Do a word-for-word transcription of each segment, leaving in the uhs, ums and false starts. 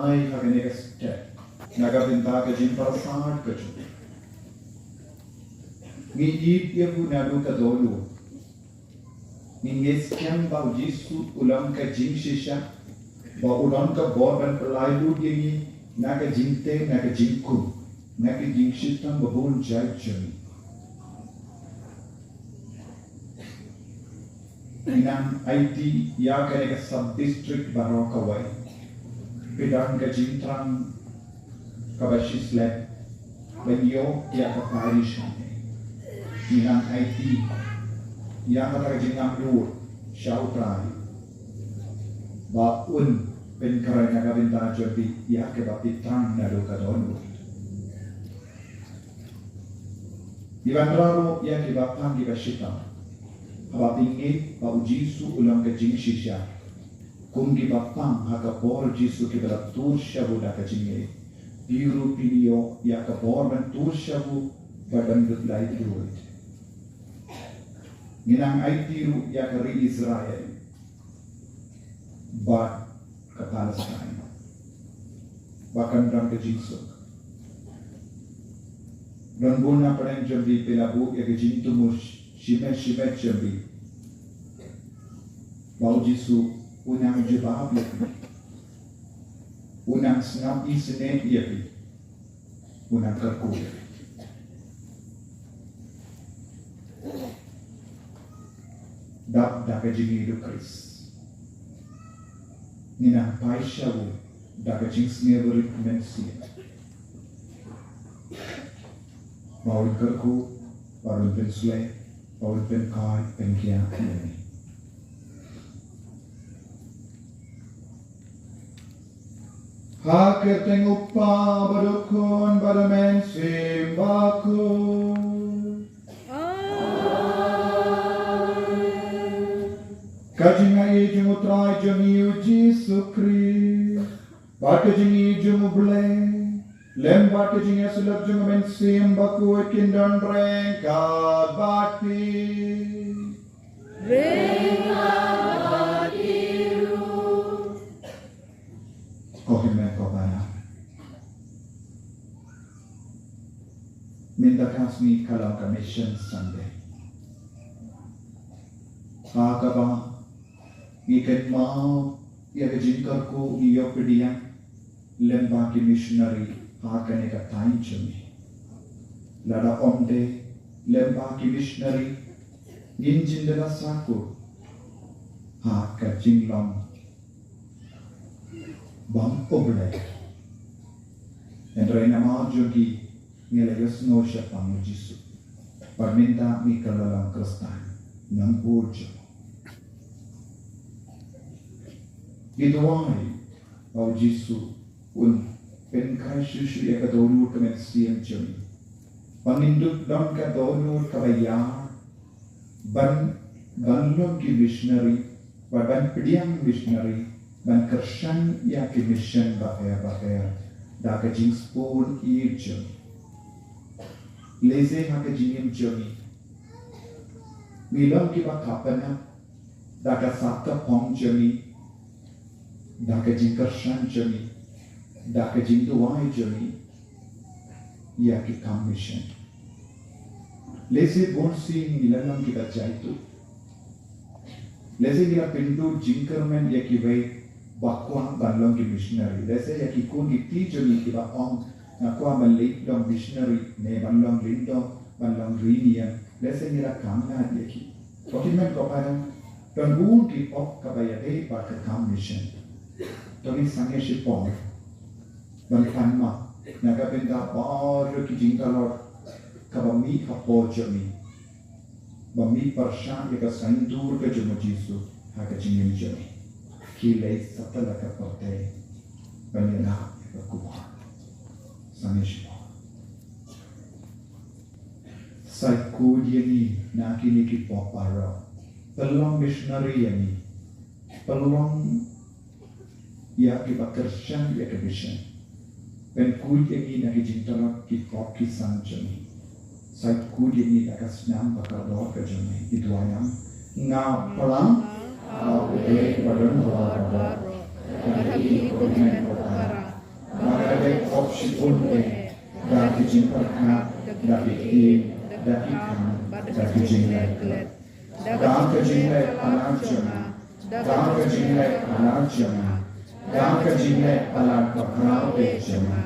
Ai ha kane ka step na ka bynta ka jingpyrsad ka jong ngi. Ïa u naduh ka dohnud ngi ngeit skhem ba u Jisu u long ka jingshisha, ba u don ka bor ban pynlait lut ïa ngi na ka jingtei, na ka jingkum, na ka jingshitom ba bun jait jong ngi. Ngi nang aiti ïa kane ka sub district baroh kawei. Phi don ka jingthrang kaba shislem ban ïoh ïa ka parish. Ngi nang aiti ïa kata ka jingangnud sha U Trai ba un pynkhreh na ka bynta jong phi ïa kaba phi thrang naduh ka dohnud. Ngi wanrah ruh ïa kiba pang kiba shitom haba phi ngeit ba u Jisu u long ka jingshisha. Kum kiba pang ha ka bor Jisu kiba la tur shabu da ka jingngeit, phi ruh phin ïoh ïa ka bor ban tur shabu bad ban lait lut. Ngi nang aiti ruh ïa ka ri Israel bad ka Palestine ba kan don ka jingsuk. Don bun na pdeng jong phi ba la buh ïa ka jingthmu shimet shimet jong phi ba u Jisu u nang jubab ïa phi, u nang sngap isynei ïa phi, u nang kyrkhu ïa phi. Dap da ka jingïeit u Khrist ngi nang phai sha u da ka jingsngewrit mynsiem. Ba un kyrkhu, ba un pynsleh, ba un pynkhuid, pynkhiah ïa ngi. Ha ka kyrteng u Kpa bad u Khun bad u Mynsiem Bakhuid. Ka jingaiei jong u Trai jong ngi u Jisu Khrist, bad ka jingïeit jong u Blei, lem bad ka jingïasyllok jong u Mynsiem Bakhuid kin don ryngkat bad phi. Ryngkat bad phi ruh. Ko hynmen ko para. Mynta ka sngi ka long ka Mission Sunday, ha kaba ngi kynmaw ïa ka jingkyrkhu, ngi ïoh pdiang lem bad ki missionary ha kane ka thaiñ jong ngi. Lada ym dei lem bad ki missionary, ngin jin da la sa kut ha ka jinglong bym U Blei. Hynrei namar jong ki ngi la ïohsngew shaphang U Jisu, bad mynta ngi kylla long Khristan. Nang bud jong ngi duwai ba U Jisu un pynkhreh shuh shuh ïa ka dohnud ka mynsiem jong ngi, ba ngin dup long ka dohnud kaba ïar ban, ban long ki missionary, ban, ban pdiang missionary, ban kyrshan ïa ki mission bapher bapher da ka jingsbun ïeit jong ngi. Lehse ha ka jingim jong ngi, ngi long kiba kha pynap da ka sap ka phong jong ngi, da ka jingkyrshan jong ngi, da ka jingduwai jong ngi ïa ki kam mission. Lehse bun sien ngi la long kiba jaituh. Lehse ngi la pynduh jingkyrmen ïa kiwei ba kwah ban long ki missionary. Lehse ïa ki khun ki kti jong ngi kiba ong, nga kwah ban leit long missionary, ne ban long lyngdoh, ban long riewniam. Lehse ngi la khang lad ïa ki. Ko hynmen ko para, don bun ki pop kaba ïadei bad ka kam mission. To ngin sangeh shipor ban pan map na ka bynta baroh ki jingtlot kaba mih hapoh jong ngi, ba mih pyrshah ïa ka saiñdur ka jong U Jisu ha ka jingim jong ngi. Khie leit satlak ka pyrthei ban ïada ïa ka khubor. Sangeh shipor. Sa khuid ïa ngi na kine ki pop baroh. Pynlong missionary ïa ngi. Pynlong ïa kiba kyrshan ïa ka mission. Pynkhuid ïa ngi na ki jingtlot, ki pop ki sang jong ngi. Sa khuid ïa ngi na ka snam ba kordor ka jong ngi. Ngi duwai ïa nga plang ha U Blei ba don bor baroh, ka lei ko hynmen ko para. Ba ka dei pop shibun eh, da ki jingpyrkhat, da ki ktien, da ki kam, da ki jingleh klet. Da ka jingleh palat jong nga, da ka jingleh palat jong nga, da ka jingleh palat bakhraw eh jong nga.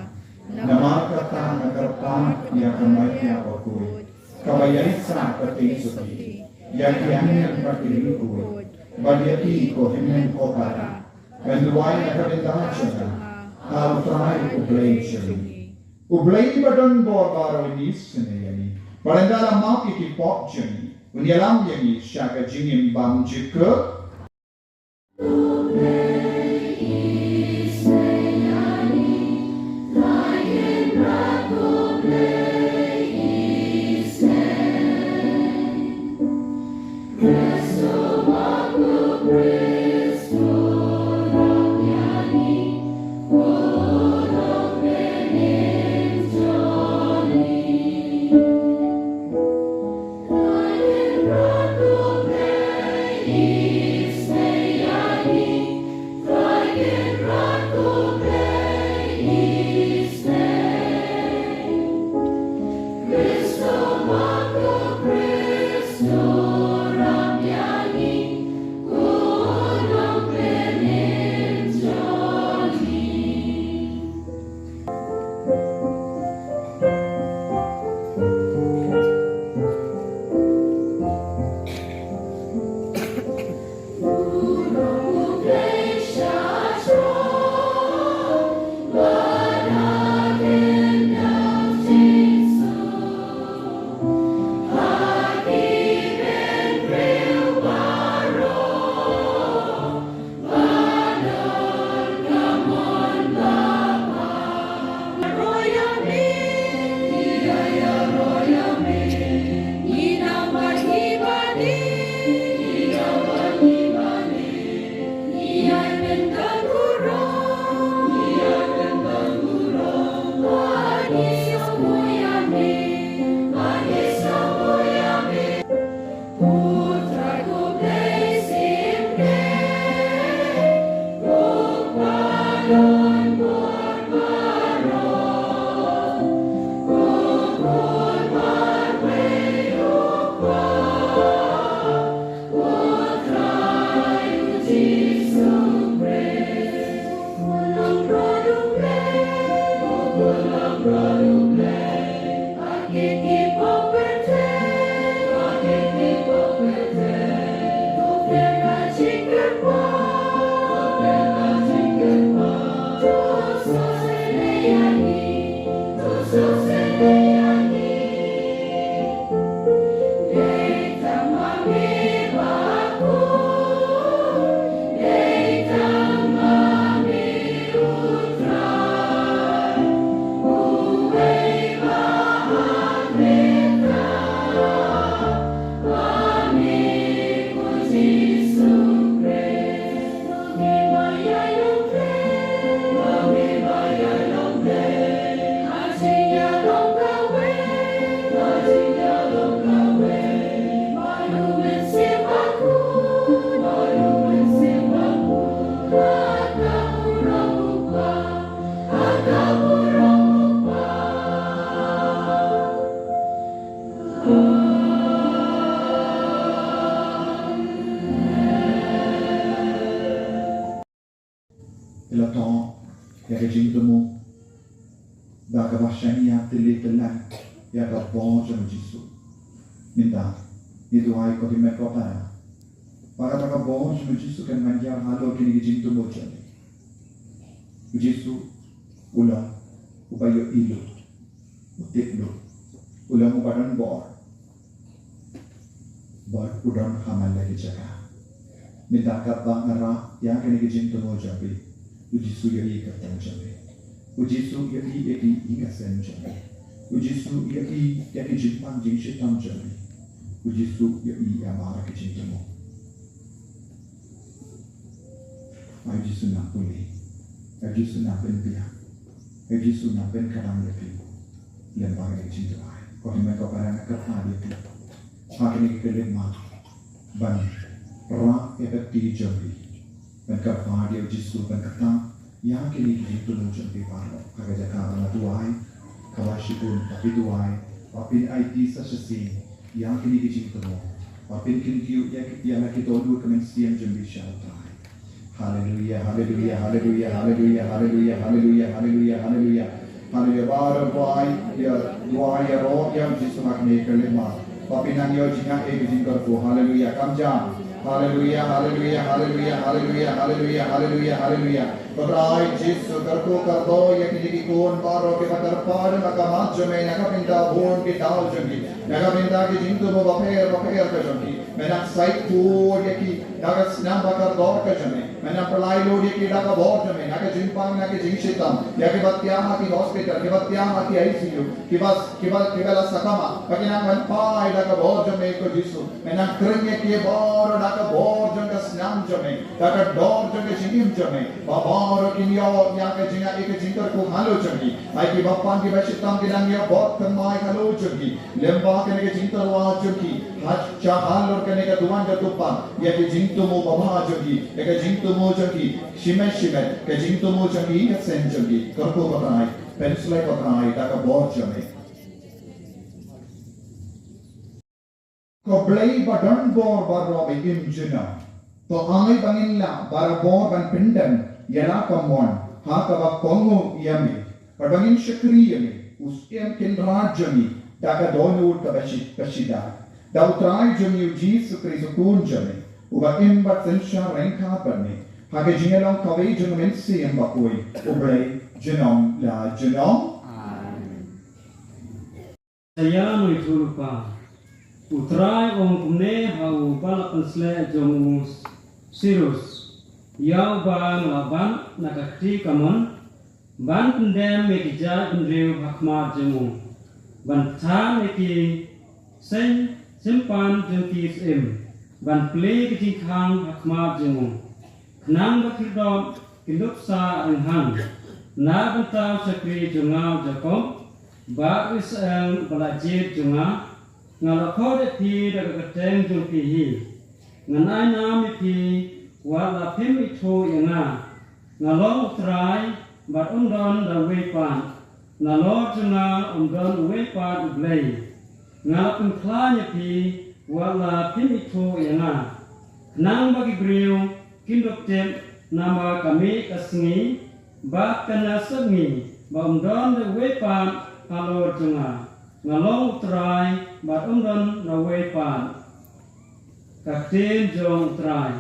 Namar kata nga kyrpad ïa ka Maria bakhuid, kaba ïaisah pateng suki ïa ki angel bad ki riewkhuid, bad ïa phi ko hynmen ko para, ban duwai na ka bynta jong nga ha U Trai U Blei jong ngi. U Blei ba don bor baroh un isynei ïa ngi, bad ynda la map ïa ki pop jong ngi, un ïalam ïa ngi sha ka jingim bymjukut. Ki la thoh ïa ka jingthmu da kaba shaniah tylli tyllan ïa ka bor jong u Jisu. Mynta ngi duwai ko hynmen ko para ba kata ka bor jong u Jisu kan mangïar halor kine ki jingthmu jong ngi. U Jisu u long uba ïohi lut, u tip lut, u long uba don bor. Bad u don ha man la ki jaka. Mynta katba nga rah ïa kine ki jingthmu jong phi, u Jisu ïohi ka kyrteng jong phi. U Jisu ïohi ïa ki ïing ki sem jong phi. U Jisu ïohi ïa ki jingpang jingshitom jong phi. U Jisu ïohi ïa baroh ki jingthmu. Ai Jisu nang pule. Ai Jisu nang pynbiang. Ai Jisu nang pynkhlaiñ ïa phi. Lem bad ka jingduwai. Ko hynmen ko para, nga kyrpad ïa phi ha kine ki khyllipmat ban rah ïa ka kti jong phi, ban kyrpad ïa u Jisu ban kyrteng ïa kine ki jingthmu jong phi baroh. Ha ka jaka ba nga duwai, kaba shibun ba phi duwai, ba phin aiti sa shisien ïa kine ki jingthmu, ba phin kyntiew ïa ki, ïa la ki dohnud ka mynsiem jong phi sha u Trai. Haleluia, haleluia, haleluia. Baroh duwai, ïa duwai ïaroh ïa u Jisu ha kine ki khyllipmat. Ba phin nang ïoh jingngeit, ïa ka jingkyrkhu. Haleluia, kam jam. Haleluia, haleluia, haleluia, haleluia, haleluia, haleluia, haleluia. Ko Trai Jisu, kyrkhu kyrdoh ïa kine ki khun baroh kiba kyrpad ha khmat jong me na ka bynta bun ki daw jong ki, na ka bynta ki jingthmu bapher bapher ka jong ki. Me nang sait khuid ïa ki da ka snam ba kordor ka jong me. Me nang pynlait lut ïa ki da ka bor jong me, na ka jingpang, na ka jingshitom. Ïa kiba thiah ha ki hospital, kiba thiah ha ki I C U, kiba, kiba, kiba la sakma, ba kin nang wan phai da ka bor jong me ko Jisu. Me nang kren ïa ki baroh da ka bor jong ka snam jong me, da ka dor jong ka jingim jong me. Ba baroh kin ïoh ïa ka jingngeit, ïa ka jingkyrkhu halor jong ki. Ai kiba pang, kiba shitom, kin nang ïoh bor thymmai halor jong ki. Lem bad kane ka jingtyrwa jong ki ha, sha halor kane ka duwan ka jingpang, ïa ka jingthmu babha jong ki, ïa ka jingthmu jong ki shimet shimet, ka jingthmu jong ki ïing ka sem jong ki. Kyrkhu ko Trai, pynshlei ko Trai da ka bor jong me. Ko Blei ba don bor baroh ba im junom, to ai ba ngin lah barabor ban pyndem ïa la ka mon ha kaba kohnguh ïa me, bad ba ngin shakri ïa me, u Syiem Kynrad jong ngi, da ka dohnud kaba shi, ba shida. Da u Trai jong ngi u Jisu Khrist u Khun jong me, uba im bad synshar ryngkat bad me, ha ka jingïalong kawei jong u Mynsiem Bakhuid, U Blei junom la junom. Amen. Ïa ngi thulpa. U Trai u ong kumne ha u ba la pynsleh jong u Sirus: Ïa uba nga la bat na ka kti kamon, ban pyndem ïa ki jaitbynriew ha khmat jong u, ban than ïa ki seng sympan jong ki syiem, ban plie ki jingkhang ha khmat jong u. Khnang ba ki khyrdop kin dup sah rynghang. Na bynta u shakri jong nga u Jakob bad u Israel ba la jied jong nga, nga la khot ïa phi da ka kyrteng jong phi hi. Ngan ai nam ïa phi, wat la phim ithuh ïa nga. Nga long u Trai, bad ym don da uwei pat. Nalor jong nga ym don uwei pat u Blei. Nga la pynkhlaiñ ïa phi, wat la phim ithuh ïa nga. Khnang ba ki briew kin dup tip namar ka mih ka sngi bad ka na sepngi, ba ym don da uwei pat halor jong nga. Nga long u Trai, bad ym don da uwei pat. Ka ktien jong u Trai.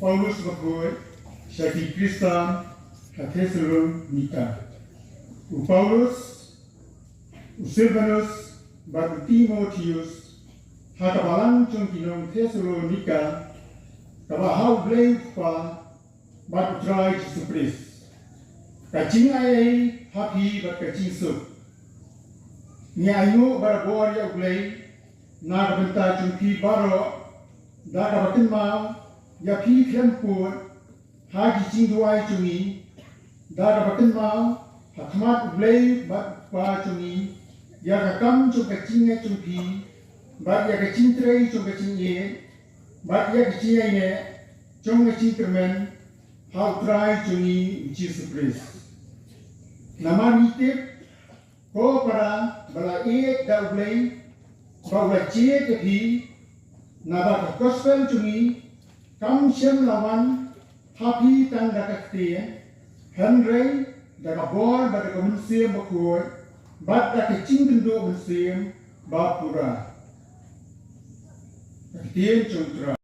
Paulus bakhuid sha ki Khristan ha Thessalonika. U Paulus, u Silvanus bad u Timotheus, ha ka balang jong ki nong Thessalonika, kaba ha U Blei U Kpa bad U Trai Jisu Khrist. Ka jingai ei ha phi bad ka jingsuk. Ngi ainguh barabor ïa U Blei na ka bynta jong phi baroh, da kaba kynmaw ïa phi khlem pud ha ki jingduwai jong ngi, da kaba kynmaw ha khmat U Blei bad U Kpa jong ngi ïa ka kam jong ka jingngeit jong phi, bad ïa ka jingtrei jong ka jingngeit, bad ïa ka jingïaineh jong ka jingkyrmen ha U Trai jong ngi U Jisu Khrist. Namar ngi tip, ko para ba la ïeit da U Blei, ba u la jied ïa phi, naba ka gospel jong ngi kam shym la wan ha phi tang da ka ktien, hynrei da ka bor bad da ka mynsiem bakhuid, bad da ka jingkynduh mynsiem ba pura. Ka ktien jong U Trai.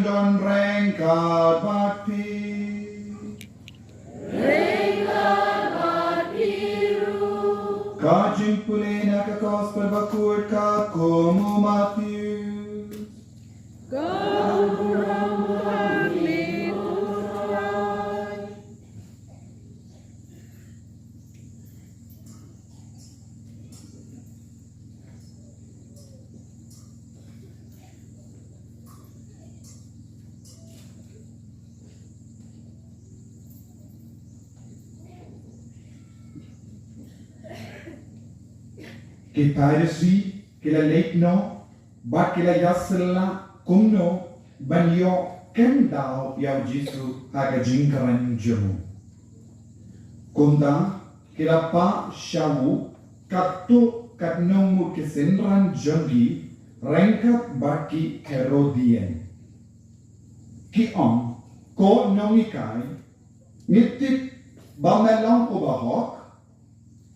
Don ryngkat bad phi. Ka jingpule na ka Gospel bakhuid katkum u Mathaios. Ki Pharisi ki la leit noh bad ki la ïasylla kumno ban ïoh kyndaw ïa u Jisu ha ka jingkren jong u. Kumta ki la pah sha u katto katne ngut ki synran jong ki ryngkat bad ki Herodian. Ki ong, ko nonghikai, ngi tip ba me long u bahok,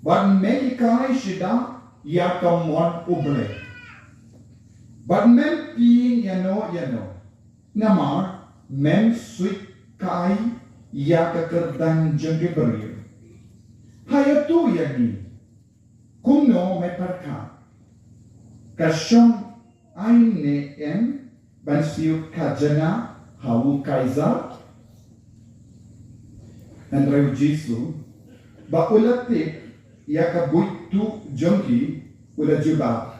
bad me hikai shisha ïa ka mon U Blei. Bad mem tieng ïano ïano, namar mem suidkai ïa ka kyrdan jong ki briew. Hato ïa ngi, kumno me pyrkhat? Ka shong aiñ ne em ban siew khajna ha u Kaisar? Hynrei u Jisu, ba u la tip ïa ka buit tuh jong ki, u la jubab,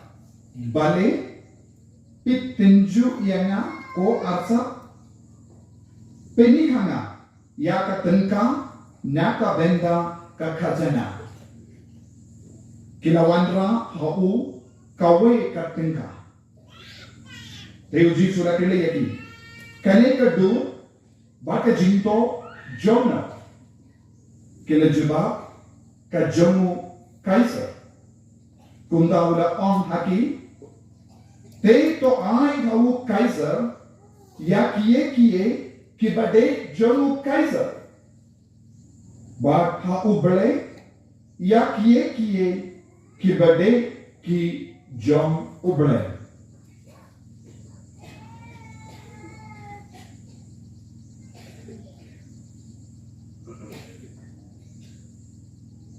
balei phi tynjuh ïa nga ko arsap? Pyni ha nga ïa ka tyngka na ka bynta ka khajna. Ki la wanrah ha u kawei ka tyngka. Te u Jisu u la kylli ïa ki, kane ka dur bad ka jingtoh jong no? Ki la jubab, ka jong u Kaisar. Kumta u la ong ha ki, te to ai ha u Kaisar ïa kiei kiei kiba dei jong u Kaisar, bad ha U Blei ïa kiei kiei kiba dei ki jong U Blei.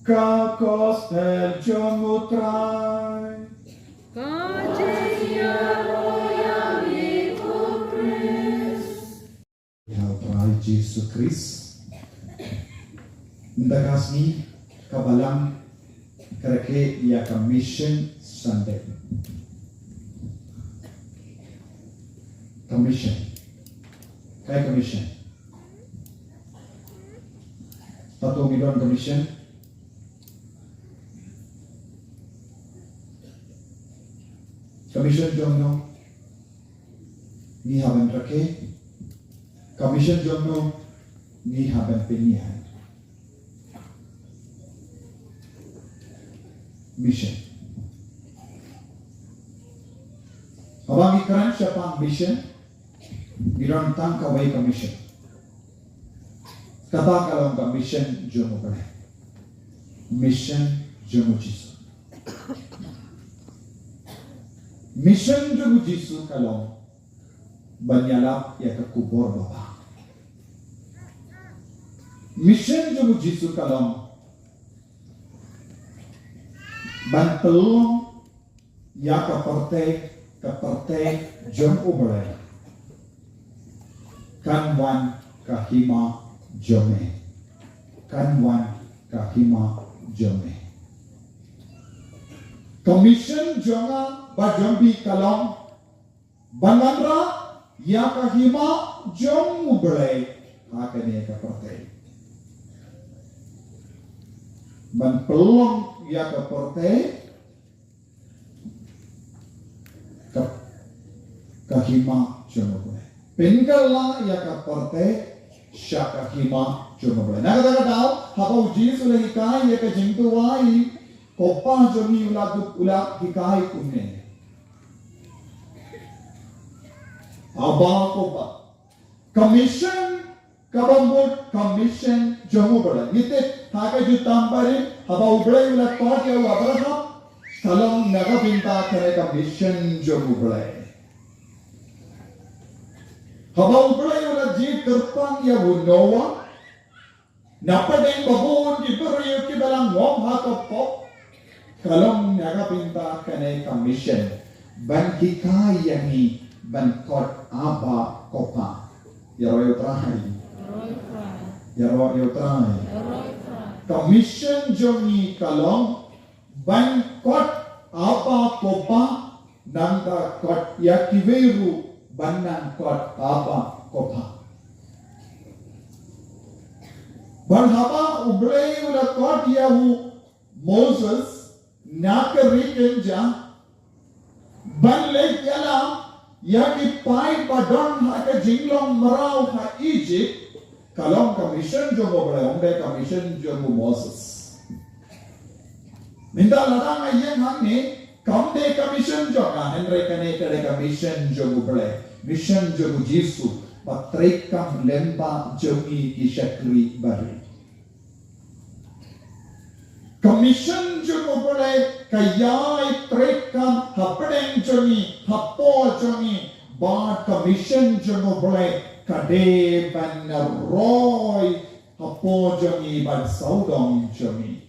Ka Gospel jong U Trai. Ka jingïaroh ïa ngi, ko Khrist. Ïa U Trai Jisu Khrist. Mynta ka sngi ka Balang ka rakhe ïa ka Mission Sunday. Ka mission. Kaei ka mission? Hato ngi don ka mission? Ka mission jong no ngi hap ban rakhe? Ka mission jong no ngi hap ban pynïaid? Mission. Haba ngi kren shaphang mission, ngi don tang kawei ka mission. Kata ka long ka mission jong U Blei. Mission jong U Jisu. Mission jong U Jisu ka long ban ïalap ïa ka khubor babha. Mission jong U Jisu ka long ban pynlong ïa ka pyrthei, ka pyrthei jong U Blei. Kan wan ka hima jong me. Kan wan ka hima jong me. Ka mission jong nga bad jong phi ka long ban wanrah ïa ka hima jong U Blei ha kane ka pyrthei. Ban pynlong ïa ka pyrthei ka, ka hima jong U Blei. Pynkylla ïa ka pyrthei sha ka hima jong U Blei. Na kata ka daw, haba U Jisu u la hikai ïa ka jingduwai, ko Pa jong ngi, u la, u la hikai kumne: Abba, ko Pa. Ka mission kaba mut ka mission jong U Blei. Ngi tip ha ka Jutang Barim, haba U Blei u la khot ïa u Abraham, ka long na ka bynta kane ka mission jong U Blei. Haba U Blei u la jingkyrpang ïa u Noah, na pdeng ba bun ki briew kiba la ngop ha ka pop, ka long na ka bynta kane ka mission, ban hikai ïa ngi ban khot Abba, ko Pa. Ïaroh ïa U Trai. Ïaroh ïa U Trai. Ka mission jong ngi ka long ban khot Abba, ko Pa, nangta khot ïa kiwei ruh ban nang khot Abba, ko Pa. Bad haba U Blei u la khot ïa u Moses na ka ri kynja ban leit ïalam ïa ki paid ba don ha ka jinglong mraw ha Egypt, ka long ka mission jong U Blei, ym dei ka mission jong u Moses. Mynta lada nga ïeng hangne, kam dei ka mission jong nga, hynrei kane ka dei ka mission jong U Blei, mission jong U Jisu, ba treikam lyngba jong ngi ki shakri barit. Ka mission jong U Blei ka ïai treikam hapdeng jong ngi, hapoh jong ngi, bad ka mission jong U Blei ka dei ban roi hapoh jong ngi bad sawdong jong ngi.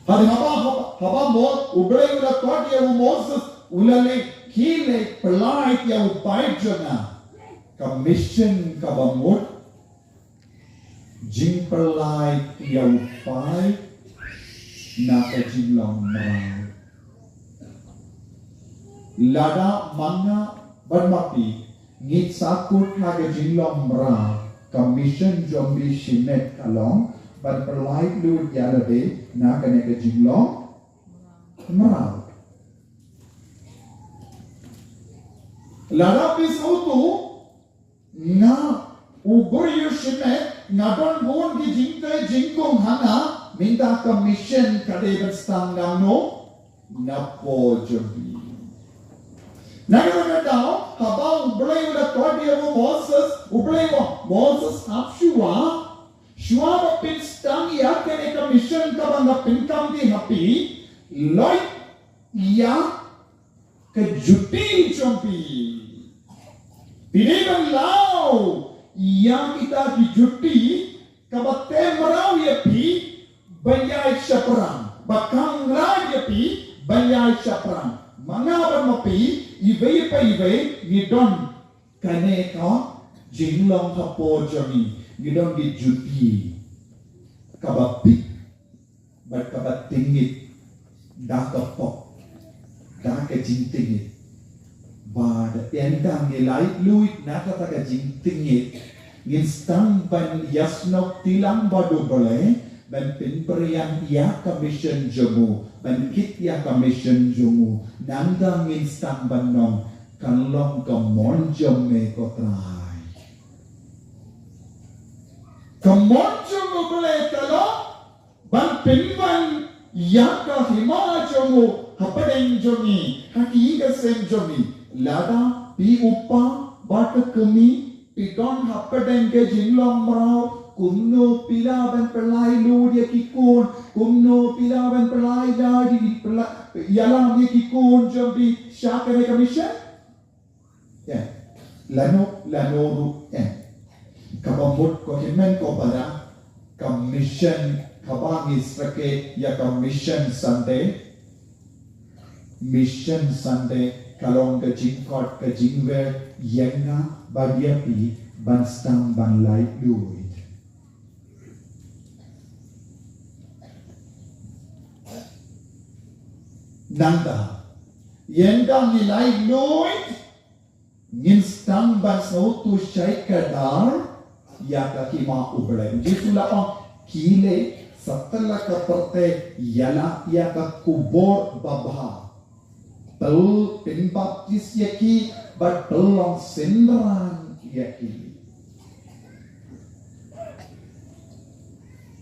Hadien haba, haba, haba Mo-, U Blei u la khot ïa u Moses, u la leh, khie leit pyllait ïa u paid jong nga. Ka mission kaba mut, jingpyllait ïa u paid na ka jinglong mraw. Lada ma nga bad ma phi ngi sahkut ha ka jinglong mraw, ka mission jong ngi shimet ka long ban pyllait lut ïa lade na kane ka jinglong mraw. Lada phi sngewthuh, nga u briew shimet, nga don bun ki jingtei jingkung ha nga, mynta ka mission ka dei ban sdang nangno? Napoh jong phi. Na kata ka daw, haba U Blei u la khot ïa u Moses, U Blei u ong, Moses, hap shuwa, shuwa ba phin sdang ïa kane ka mission kaba nga pynkam ïa phi, lait ïa ka juti jong phi. Phi dei ban law ïa kita ki juti kaba teh mraw ïa phi ban ïaid shaphrang, ba khang rai ïa phi ban ïaid shaphrang. Ma nga bad ma phi, iwei pa iwei ngi don kane ka jinglong hapoh jong ngi, ngi don ki juti kaba pit bad kaba tyngit da ka pop, da ka jingtyngit. Bad ynda ngi laitluid na kata ka jingtyngit, ngin sdang ban ïasnoh kti lang bad U Blei ban pynpriang ïa ka mission jong u, ban kit ïa ka mission jong u. Nangta ngin sdang ban ong, kan long ka mon jong me ko Trai. Ka mon jong U Blei ka long ban pynwan ïa ka hima jong u hapdeng jong ngi, ha ki ïing ki sem jong ngi. Lada phi u kpa bad ka kmie phi don hapdeng ka jinglong mraw, kumno phi lah ban pynlait lut ïa ki khun, kumno phi lah ban pynlait lut ïa ki, pynlait, ïalam ïa ki khun jong phi sha kane ka mission? Ïa, lano, lano ruh, ïa. Kaba mut ko hynmen ko para, ka mission, kaba ngi sdang ïa ka Mission Sunday. Mission Sunday ka long ka jingkhot, ka jingwer ïa nga bad ïa phi ban sdang ban laitluid. Nangta, ynda ngi laitluid, ngin sdang ban sngewthuh shai kdar ïa ka hima U Blei. Jisu la ong, ki leit satlak ka pyrthei ïalap ïa ka khubor babha. Pynbaptis ïa ki bad pynlong synran ïa ki.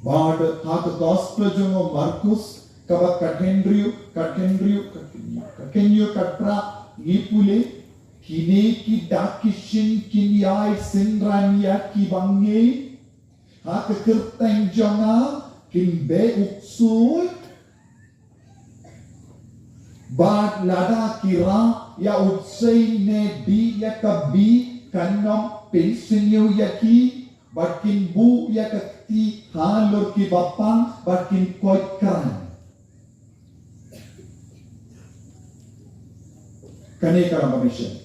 Bad ha ka gospel jong u Markus, kaba khathynriew, khathynriew, khathynriew, khathynriew, khatphra, ngi pule, kine ki dak ki shin kin ïai synran ïa ki bangeit ha ka kyrteng jong nga, kin beh u ksuid. Bad lada ki rah ïa u ksei ne dih ïa ka bih, kan ym pynsniew ïa ki, bad kin buh ïa ka kti halor kiba pang, bad kin koit kren. Kane ka long ka mission.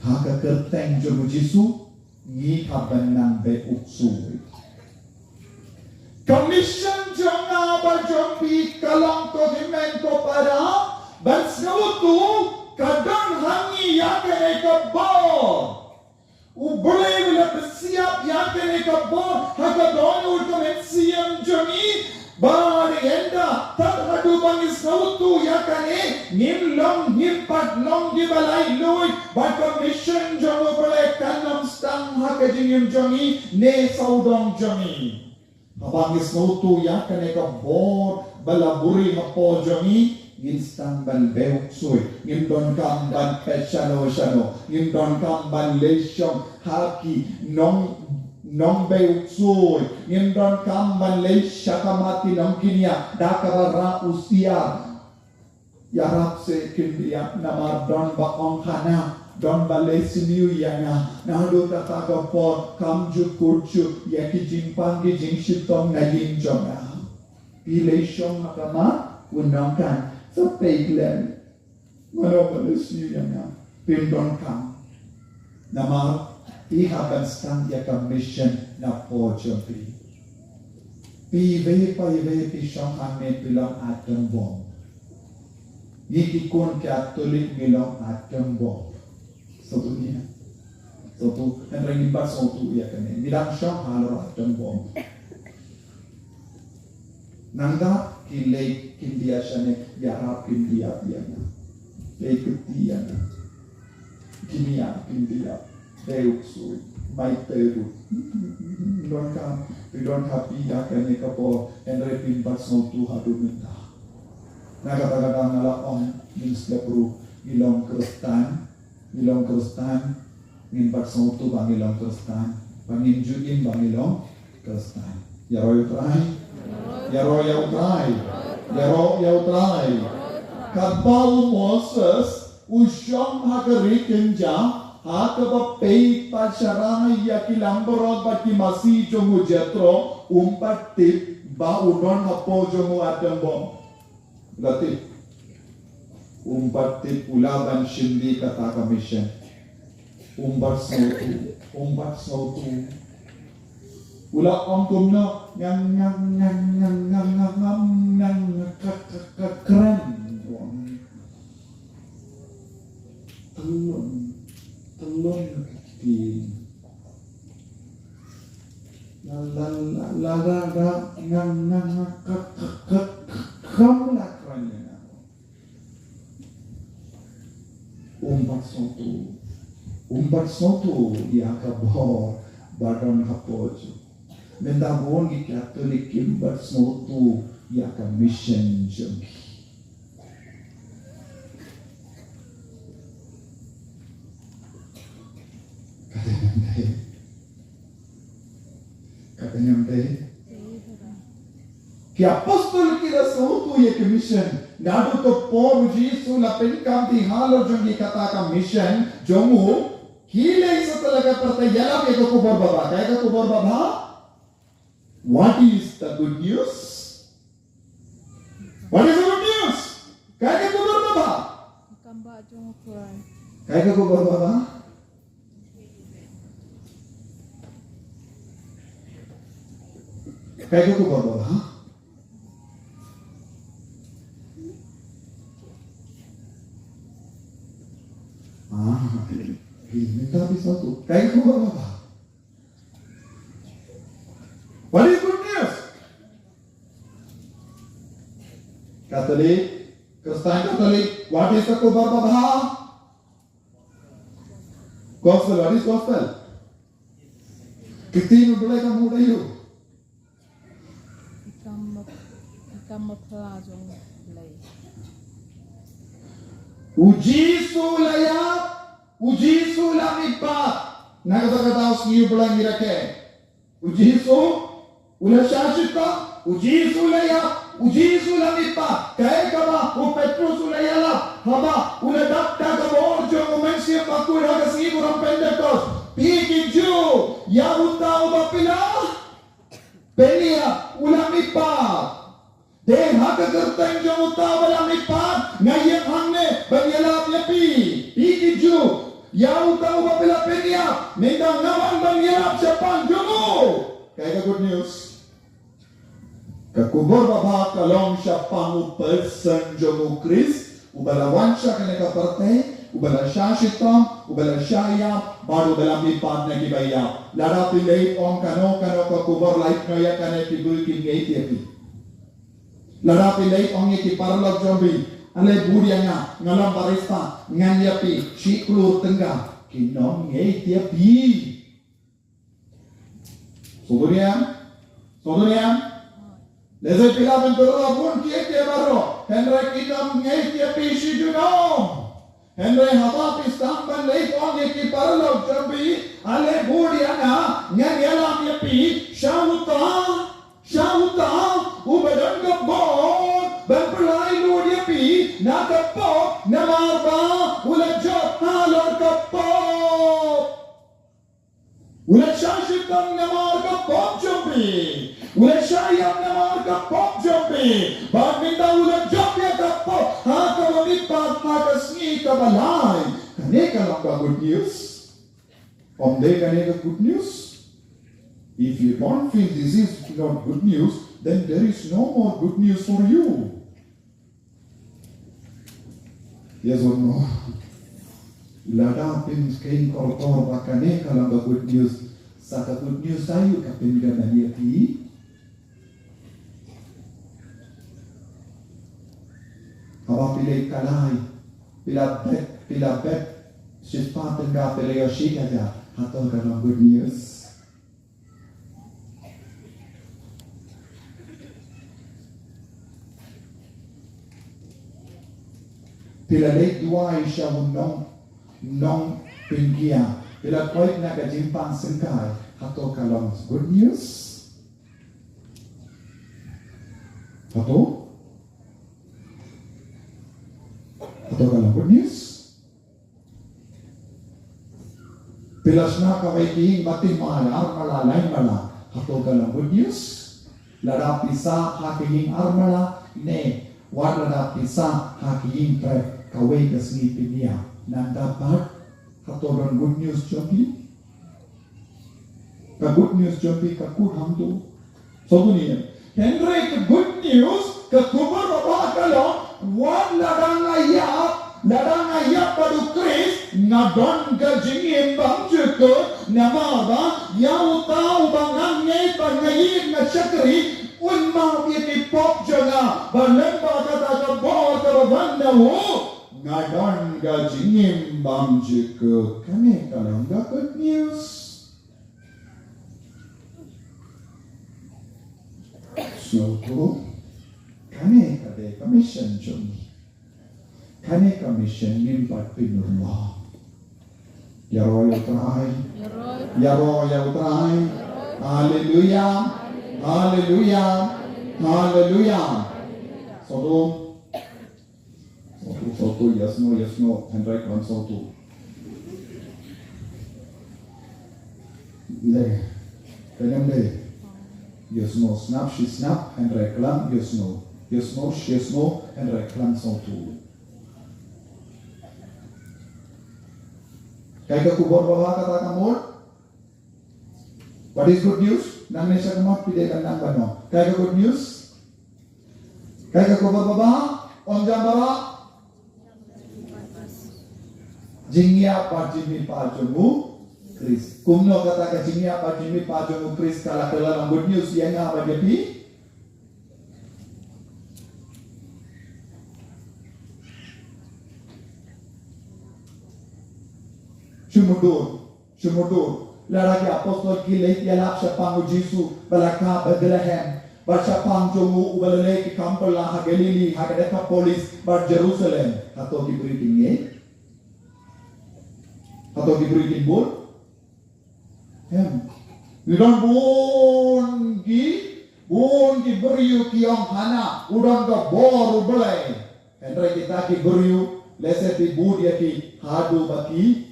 Ha ka kyrteng jong u Jisu, ngi hap ban nang beh u ksuid. Ka mission jong nga bad jong phi ka long ko hynmen ko para, ban sngewthuh ka don ha ngi ïa kane ka bor. U Blei u la pynsiap ïa kane ka bor ha ka dohnud ka mynsiem jong ngi. Bad ynda tad haduh ba ngi sngewthuh ïa kane, ngim long, ngim pat long kiba laitluid, bad ka mission jong U Blei kan ym sdang ha ka jingim jong ngi ne sawdong jong ngi. Haba ngi sngewthuh ïa kane ka bor ba la buhrieh hapoh jong ngi, ngin sdang ban beh u ksuid. Ngim donkam ban peit shano shano. Ngim donkam ban leit shong ha ki nong, nongbeh u ksuid. Ngim donkam ban leit sha khmat ki nongkynïap da kaba rah u siar. Ïarap seh kin ïa, namar don ba ong ha nga, don ba leh sniew ïa nga. Naduh kata ka por kam ju kut ju ïa ki jingpang ki jingshitom na ïing jong nga. Phi leit shong ha khmat, u nongkhan, sa peit lem. Mano ba leh sniew ïa nga? Phim donkam. Namar phi hap ban sdang ïa ka mission napoh jong phi. Phi iwei pa iwei phi shong hangne phi long atom bomb. Ngi ki khun Katholik ngi long atom bomb. Sngewthuh ne em? Sngewthuh, hynrei ngim pat sngewthuh ïa kane. Ngi dang shong halor atom bomb. Nangta ki leit kin ïa shane, ïarap kin ïa ïa na. Dei kti ïa nga. Kine ïa kin dei ïa. Dei u ksuid. Mai te ruh. Don ka, phi don ka phi ïa kane ka por. Hynrei phin bat sngewthuh haduh mynta. Na kata ka daw nga la ong, ngin step ruh, ngi long Khristan, ngi long Khristan, ngin bat sngewthuh ba ngi long Khristan, ba ngin ju im ba ngi long Khristan. Ïaroh ïa u Trai. Ïaroh ïa u Trai. Ïaroh ïa u Trai. Katba u Moses u shong ha ka ri kynja, ha kaba peit pat sharai ïa ki langbrot bad ki masi jong u Jethro, um pat tip ba u don hapoh jong u atem bom. La tip. Um pat tip u lah ban shim ïa kata ka mission. Um pat sngewthuh, um pat sngewthuh. U la ong kumno, ngang, ngang, ngang, ngang, ngang, ngang, ngang, ngang, ka, ka, ka, kren. Telun, telun ka ktien. La, la, la, la, la, la, ngang, ngang, ngang, ka, ka, ka, ka, kam la kren ïa nga. Um pat sngewthuh. Um pat sngewthuh ïa ka bor ba don hapoh jong u. Mynta bun ki Katholik kim pat sngewthuh ïa ka mission jong ki. Kata ngan dei. Kata ngan dei. Ki apostol ki la sngewthuh ïa ka mission. Naduh ka por u Jisu u la pynkamti halor jong ki kata ka mission jong u. Ki leit sha la ka pyrthei, ïalap ïa ka khubor babha. Kaei ka khubor babha? What is the good news? What is the good news? Kaei ka khubor babha? Kam ba jong u Trai. Kaei ka khubor babha? Kaei ka khubor babha? Ah, phi mynta phi sngewthuh. Kaei ka khubor babha? What is good news? Catholic, Christian Catholic, what is the khubor babha? Gospel, what is gospel? Kti u Blei ka mut aïu? Ikam ma, ikam ma phla jong Blei. U Jisu la ïap, u Jisu la mihpat. Na kata ka daw sngi u Blei ngi rakhe. U Jisu u la shah shitom, u Jisu la ïap, u Jisu la mihpat. Kaei kaba u Petrus u la ïalap haba u la dap da ka bor jong u Mynsiem Bakhuid ha ka sngi burom Pentekost? Phi ki Jiw, ïa uta uba phi la pynïap u la mihpat. Dei ha ka kyrteng jong uta uba la mihpat nga ïeng hangne ban ïalap ïa phi. Phi ki Jiw, ïa uta uba phi la pynïap, mynta nga wan ban ïalap shaphang jong u. Kaei ka good news? Ka khubor babha ka long shaphang u person jong u Khrist, uba la wan sha kane ka pyrthei, uba la shah shitom, uba la shah ïap, bad uba la mihpat na kiba ïap. Lada phi leit ong kano kano ka khubor, lait noh ïa kane, ki briew kim ngeit ïa phi. Lada phi leit ong ïa ki paralok jong phi, ale bud ïa nga, nga long barista, ngan ïa phi shi klur tyngka, kin ym ngeit ïa phi. Sngewthuh ne em? Sngewthuh ne em? Lehse phi lah ban tyrwa bun kiei kiei baroh, hynrei kin ym ngeit ïa phi shi junom. Hynrei haba phi sdang ban leit ong ïa ki paralok jong phi, ale bud ïa nga, ngan ïalam ïa phi, sha uta, sha uta uba don ka bor ban pynlait lut ïa phi na ka pop, namar ba u la jop halor ka pop. U la shah shitom namar ka pop jong phi. U la shah ïap namar ka pop jong phi. Bad mynta u la jop ïa ka pop ha kaba mihpat ha ka sngi kaba lai. Kane ka long ka good news? Ym dei kane ka good news? If you don't feel this is not good news, then there is no more good news for you. Yes or no? Lada phin kheiñ kor kor ba kane ka long ka good news, sa ka good news aïu ka phin kynmaw ïa phi? Haba phi leit kalai, Phi la bet, phi la bet shispah tyngka, phi la ïoh shi hajar. Hato ka long good news? Phi la leit duwai sha u nong, nongpynjia. Phi la koit na ka jingpang syngkai. Hato ka long good news? Hato? Hato ka long good news? Phi la shna kawei ka ïing ba thymmai, ar mala, lai mala. Hato ka long good news? Lada phi sah ha ka ïing ar mala, ne wat lada phi sah ha ka ïing trep, kawei ka sngi phin ïap. Nangta pat, hato don good news jong phi? Ka good news jong phi ka kut hangto. Sngewthuh ïa kane. Hynrei ka good news, ka khubor babha ka long, wat lada nga ïap, lada nga ïap bad U Khrist, nga don ka jingim bymjukut, namar ba ïa uta uba nga ngeit bad nga ïeit, nga shakri, un map ïa ki pop jong nga, bad lyngba kata ka bor kaba wan na u, nga don ka jingim bymjukut. Kane ka long ka good news. Sngewthuh, kane ka dei ka mission jong ngi. Kane ka mission ngim pat pynurlong. Ïaroh ïa U Trai. Ïaroh ïa U Trai. Haleluya. Haleluya. Haleluya. Sngewthuh. Sngewthuh, sngewthuh, ïa sngew, ïa sngew, hynrei khlem sngewthuh. Leh, khlem leh. Ïa sngew, sngap shi sngap, hynrei khlem, ïa sngew. Ïa sngew, shi sngew, hynrei khlem sngewthuh. Kaei ka khubor babha kata ka mut? What is good news? Nangne shakhmat phi dei ban nang ban ong. Kaei ka good news? Kaei ka khubor babha? Ong jam babha. Jingïap bad jingmihpat jong U Khrist. Kumno kata ka jingïap bad jingmihpat jong U Khrist ka la kylla long good news ïa nga bad ïa phi? Shu mutdur. Shu mutdur. Lada ki apostol ki leit ïalap shaphang U Jisu ba la kha Bethlehem, bad shaphang jong u uba la leh ki kam phylla ha Galili, ha ka Dekapolis bad Jerusalem, hato ki briew kin ngeit? Hato ki briew kin bud? Em. Ngi don bun ki, bun ki briew ki ong hana u don ka bor U Blei. Hynrei kita ki briew lehse phi bud ïa ki haduh ba ki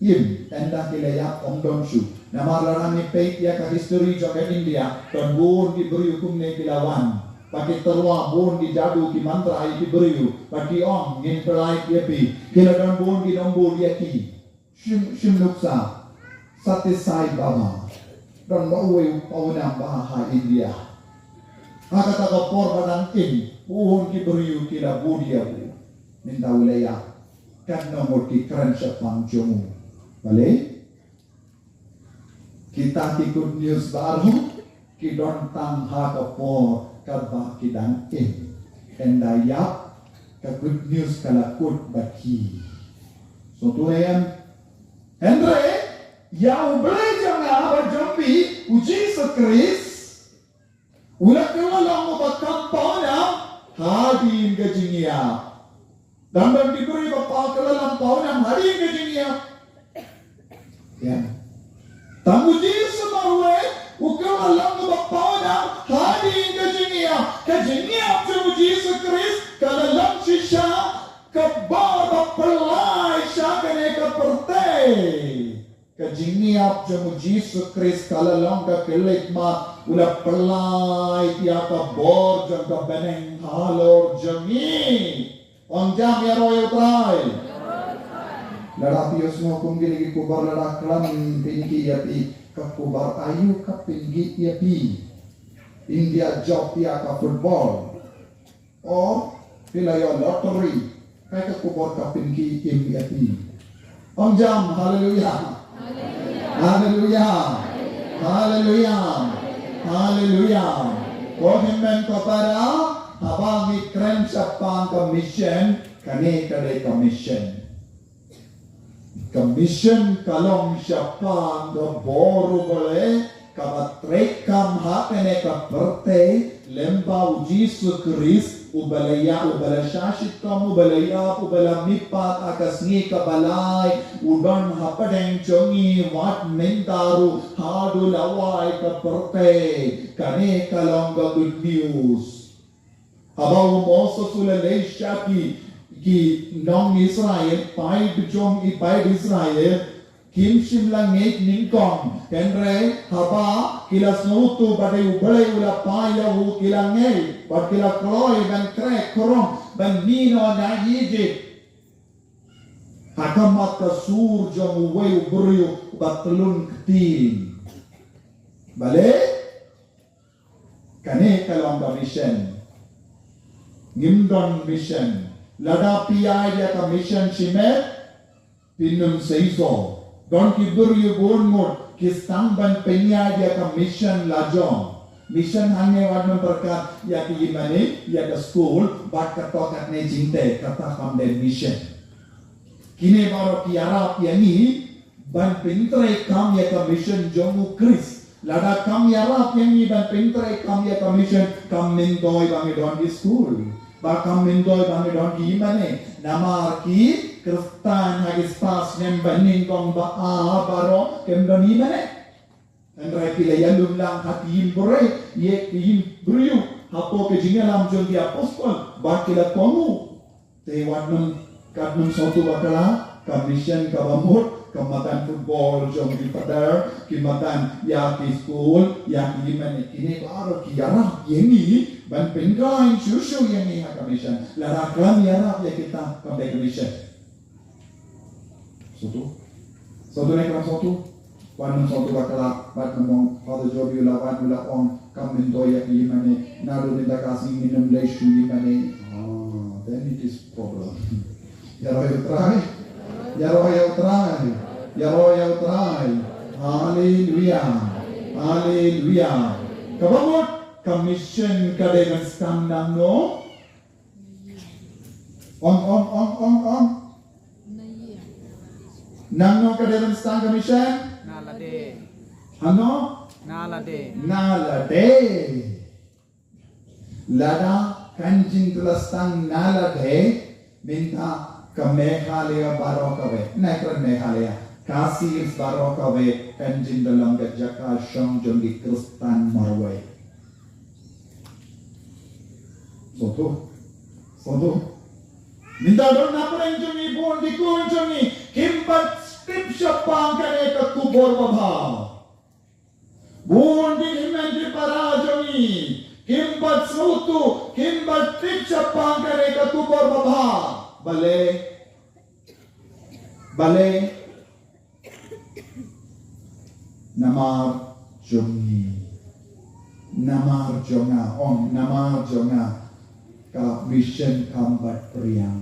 im, ynda ki la ïap ym don shuh. Namar lada ngi peit ïa ka history jong ka India, don bun ki briew kumne ki la wan, ba ki tyrwa bun ki jadu ki mantra ïa ki briew, ba ki ong ngin pyllait ïa phi. Ki la don bun ki nongbud ïa ki. Shim, shim nuksa. Sathya Sai Baba. Don ba uwei u pawnam ba ha India. Ha kata ka por ba dang im, bun ki briew ki la bud ïa u. Mynta u la ïap. Katno ngut ki kren shaphang jong u. Balei? Kita ki good news baroh ki don tang ha ka por kaba ki dang im. Ynda ïap, ka good news ka la kut bad ki. Sngewthuh em? Hynrei ïa U Blei jong nga bad jong phi, U Jisu Khrist, u la kylla long uba kam pawnam hadien ka jingïap. Dang don ki briew ba pa kylla long pawnam hadien ka jingïap? Ïa. Tang U Jisu marwei u kylla long uba pawnam hadien ka jingïap. Ka jingïap jong U Jisu Khrist ka la long shisha ka bor ba pynlait sha kane ka pyrthei. Ka jingïap jong U Jisu Khrist ka la long ka khyllipmat, u la pynlait ïa ka bor jong ka bneng halor jong ngi. Ong jam ïaroh ïa U Trai. Lada phi ïohsngew kum kine ki khubor lada khlem pynkit ïa phi, ka khubor aïu ka pynkit ïa phi? India jop ïa ka football. Or phi la ïoh lottery, kaei ka khubor ka pynkit ïa phi? Ong jam, haleluya. Haleluya. Haleluya. Haleluya. Ko hynmen ko para, Haba ngi kren shaphang ka mission, kane ka dei ka mission. Ka mission ka long shaphang ka bor u Blei, kaba trei kam ha kane ka pyrthei, lem bad u Jisu Khrist, uba la ïa, uba la shah shitom, uba la ïap, uba la mihpat ha ka sngi kaba lai, u don hapdeng jong ngi wat mynta ruh haduh lawei ka pyrthei. Kane ka long ka good news. Haba u Moses u la leit sha ki, ki nong Israel, paid jong i paid Israel, kim shym la ngeit nyngkong. Hynrei haba ki la sngewthuh ba dei u Blei u la phah ïa u, ki la ngeit, bad ki la kloi ban khreh khrong, ban mih noh na Egypt. Ha khmat ka sur jong uwei u briew uba tlun ktien. Balei? Kane ka long ka mission. Ngim don mission. Lada phi ïaid ïa ka mission shimet, phin ym seisoh. Don ki briew bun ngut ki sdang ban pynïaid ïa ka mission la jong. Mission hangne wat nym pyrkhat ïa ka ïingmane, ïa ka skul, bad kato katne jingtei, kata kam dei mission. Kine baroh ki ïarap ïa ngi ban pyntreikam ïa ka mission jong u Khrist. Lada kam ïarap ïa ngi ban pyntreikam ïa ka mission, kam myntoi ba ngi don ki skul, ba kam myntoi ba ngi don ki ïingmane. Namar ki Khristan ha ki spah snem banyngkong ba ar baroh kim don ïingmane. Hynrei ki la ïalum lang ha ki ïing briew, ïa ki ïing briew, hapoh ka jingïalam jong ki apostol, ba ki la kohnguh. Te wat nym, kat nym sngewthuh bakla, ka mission kaba mut, ka madan football jong ki pader, ki madan ïa ki skul, ïa ki ïingmane, kine baroh ki ïarap ïa ngi ban pynkhraw shuh shuh ïa ngi ha ka mission. Lada khlem ïarap ïa kita, kam dei ka mission. Sngewthuh. Sngewthuh ne khlem sngewthuh? Wat nym sngewthuh bakla, wat nym ong, Father Jobi u la wan u la ong, kam myntoi ïa ki ïingmane, naduh mynta ka sngi ngin ym leit shuh ïingmane. Ah, then it is problem. Ïaroh ïa U Trai. Ïaroh ïa U Trai. Ïaroh ïa U Trai. Haleluia. Haleluia. Kaba mut, ka mission ka dei ban sdang nangno? Ong, ong, ong, ong, ong. Nangno ka dei ban sdang ka mission? Na lade. Hangno? Na lade. Na lade. Lada kan jingtla sdang na lade, mynta ka Meghalaya baroh kawei. Na ka Meghalaya, Khasi Hills baroh kawei, kan jingtla long ka jaka shong jong ki Khristan marwei. Sngewthuh. Sngewthuh. Mynta don na pdeng jong ngi bun ki khun jong ngi kim pat tip shaphang kane ka khubor babha. Bun ki hynmen ki para jong ngi kim pat sngewthuh, kim pat tip shaphang kane ka khubor babha. Balei? Balei? Namar jong ngi. Namar jong nga, ong, namar jong nga. Ka mission kam pat pdiang.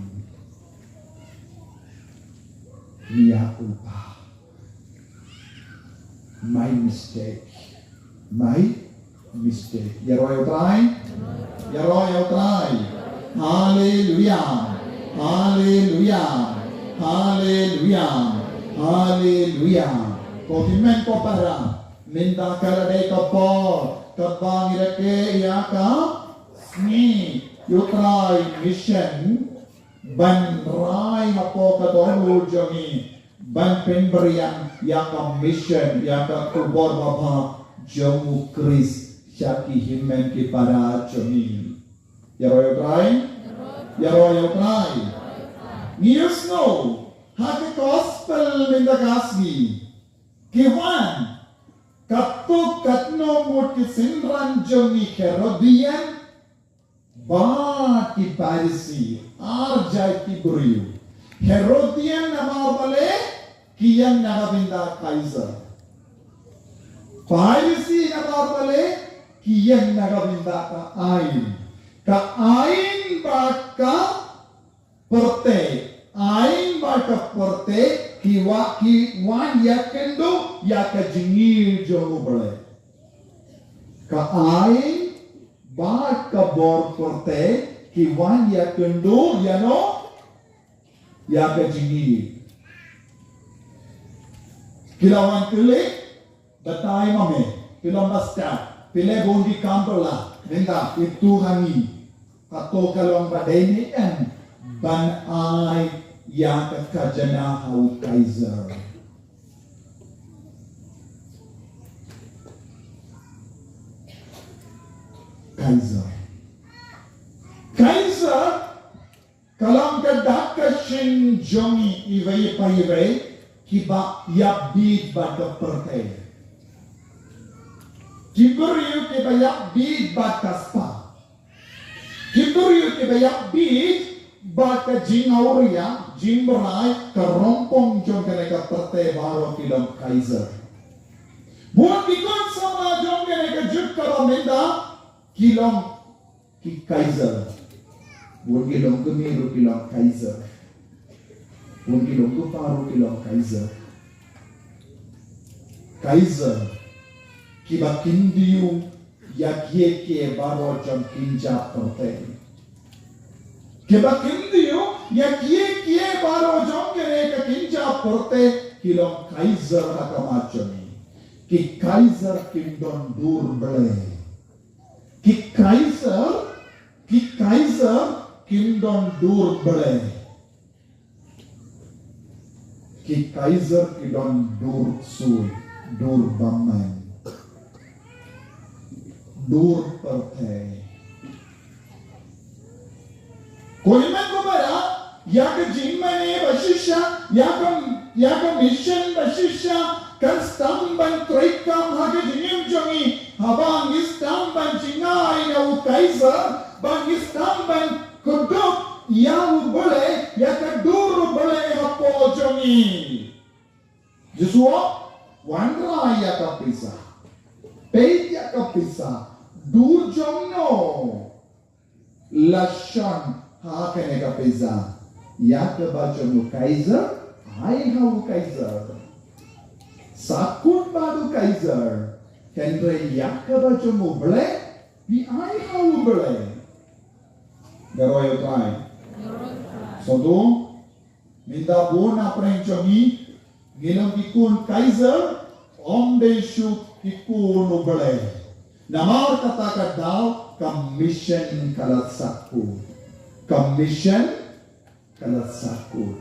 Ïa u Kpa. My mistake. My mistake. Ïaroh ïa U Trai. Ïaroh ïa U Trai. Haleluia. Haleluia. Haleluia. Haleluia. Ko hynmen ko para, mynta ka la dei ka por kaba ngi rakhe ïa ka sngi U Trai mission ban rai hapoh ka dohnud jong ngi. Ban pynbiang ïa ka mission, ïa ka khubor babha jong u Khrist sha ki hynmen ki para jong ngi. Ïaroh ïa U Trai? Ïaroh ïa U Trai. Ngi ïohsngew ha ka gospel mynta ka sngi, ki wan katto katno ngut ki synran jong ngi Herodian, bad ki Pharisi, ar jait ki briew. Herodian namar balei? Ki ïeng na ka bynta Kaisar. Pharisi namar balei? Ki ïeng na ka bynta ka aiñ. Ka aiñ bad ka pyrthei. Aiñ bad ka pyrthei ki wan, ki wan ïakynduh ïa ka jingïeit jong U Blei. Ka aiñ Bad ka bor pyrthei ki wan ïakynduh ïano? Ïa ka jingïeit. Ki la wan kylli, batai ma me, phi long ba stad, phi leh bun ki kam bylla, mynta phi tu ha ngi. Hato ka long ba dei ne em ban ai ïa ka khajana ha u Kaiser? Kaiser. Kaiser ka long ka dak ka shin jong i, iwei pa iwei kiba ïap bit bad ka pyrthei. Ki briew kiba ïap bit bad ka spah. Ki briew kiba ïap bit bad ka jingawria, jingbrai, ka rongpong jong kane ka pyrthei baroh ki long Kaiser. Bun ki khun samla jong kane ka juk kaba mynta ki long ki Kaiser. Bun ki long kmie ruh ki long Kaiser. Bun ki long kpa ruh ki long Kaiser. Kaiser kiba kyndiah ïa kiei kiei baroh jong kynja pyrthei. Kiba kyndiah ïa kiei kiei baroh jong kane ka kynja pyrthei ki long Kaiser ha khmat jong ngi. Ki Kaiser kim don dur Blei. Ki Kaiser, ki Kaiser kim don dur Blei. Ki Kaiser ki don dur ksuid, dur bymman, dur pyrthei. Ko hynmen ko para, ïa ka jingmane ba shisha, ïa ka, ïa ka mission ba shisha kan sdang ban treikam ha ka jingim jong ngi haba ngi sdang ban jngai na u Kaiser, ba ngi sdang ban kdup ïa u Blei, ïa ka dur u Blei hapoh jong ngi. Jisu, wanrah ïa ka pisa. Peit ïa ka pisa. Dur jong no la shon ha kane ka pisa? Ïa kaba jong u Kaiser, ai ha u Kaiser. Sahkut bad u Kaiser. Hynrei ïa kaba jong u Blei, phi ai ha u Blei. Ïaroh ïa u Trai. Sngewthuh. Mynta bun na pdeng jong ngi, ngi long ki khun Kaiser, ym dei shuh ki khun u Blei. Namar kata ka daw ka mission ka la sahkut. Ka mission ka la sahkut.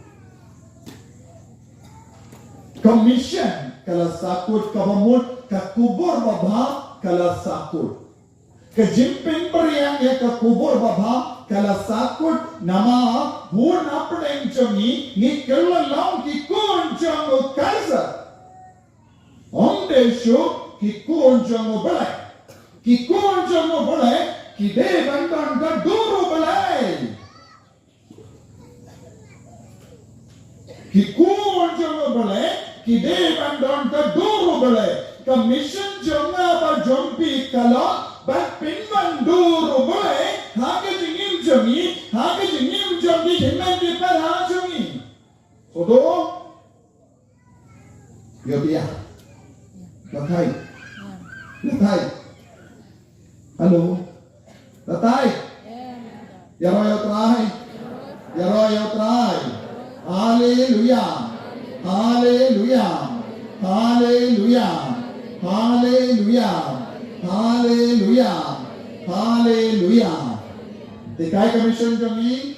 Ka mission ka la sahkut, kaba mut ka kubur babha ka la sahkut. Ka jingpynbiang ïa ka kubur babha ka la sahkut namar bun na pdeng jong ngi ngi kylla long ki khun jong u Kaiser. Ym dei shuh ki khun jong u Blei. Ki khun jong u Blei ki dei ban don ka dur u Blei. Ki khun jong u Blei ki dei ban don ka dur u Blei. Ka mission jong nga bad jong phi ka long ban pynwan dur u Blei ha ka jingim jong ngi, ha ka jingim jong ki hynmen ki para jong ngi. Sngewthuh? Ïoh ïa. Lathai. Lathai. Hello. Lathai. Ïaroh ïa u Trai. Ïaroh ïa u Trai. Haleluia. Haleluia. Haleluia. Haleluia. Haleluia. Haleluia. Te kaei ka mission jong ngi?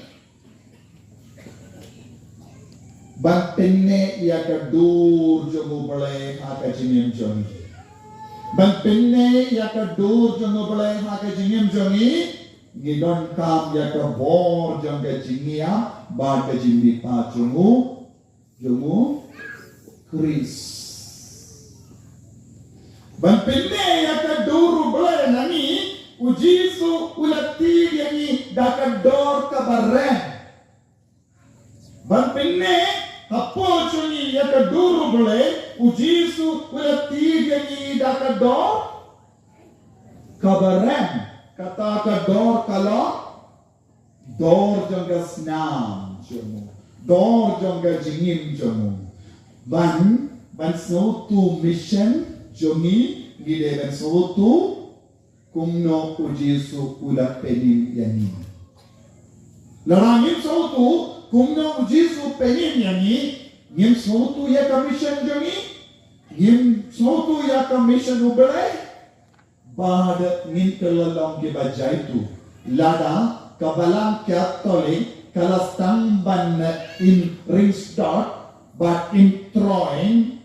Ban pynneh ïa ka dur jong u Blei ha ka jingim jong ngi. Ban pynneh ïa ka dur jong u Blei ha ka jingim jong ngi, ngi donkam ïa ka bor jong ka jingïap bad ka jingmihpat jong u, jong u Khrist. Ban pynneh ïa ka dur u Blei na ngi, u Jisu u la tied ïa ngi da ka dor kaba rem. Ban pynneh hapoh jong ngi ïa ka dur u Blei, u Jisu u la tied ïa ngi da ka dor kaba rem. Kata ka dor ka long dor jong ka snam jong u, dor jong ka jingim jong u. Ban, ban sngewthuh mission jong ngi, ngi dei ban sngewthuh kumno u Jisu u la pynïeng ïa ngi. Lada ngim sngewthuh kumno u Jisu u pynïeng ïa ngi, ngim sngewthuh ïa ka mission jong ngi, ngim sngewthuh ïa ka mission U Blei, bad ngin kylla long kiba jaituh. Lada ka balang Katholik ka la sdang ban in ring start bad in throwing,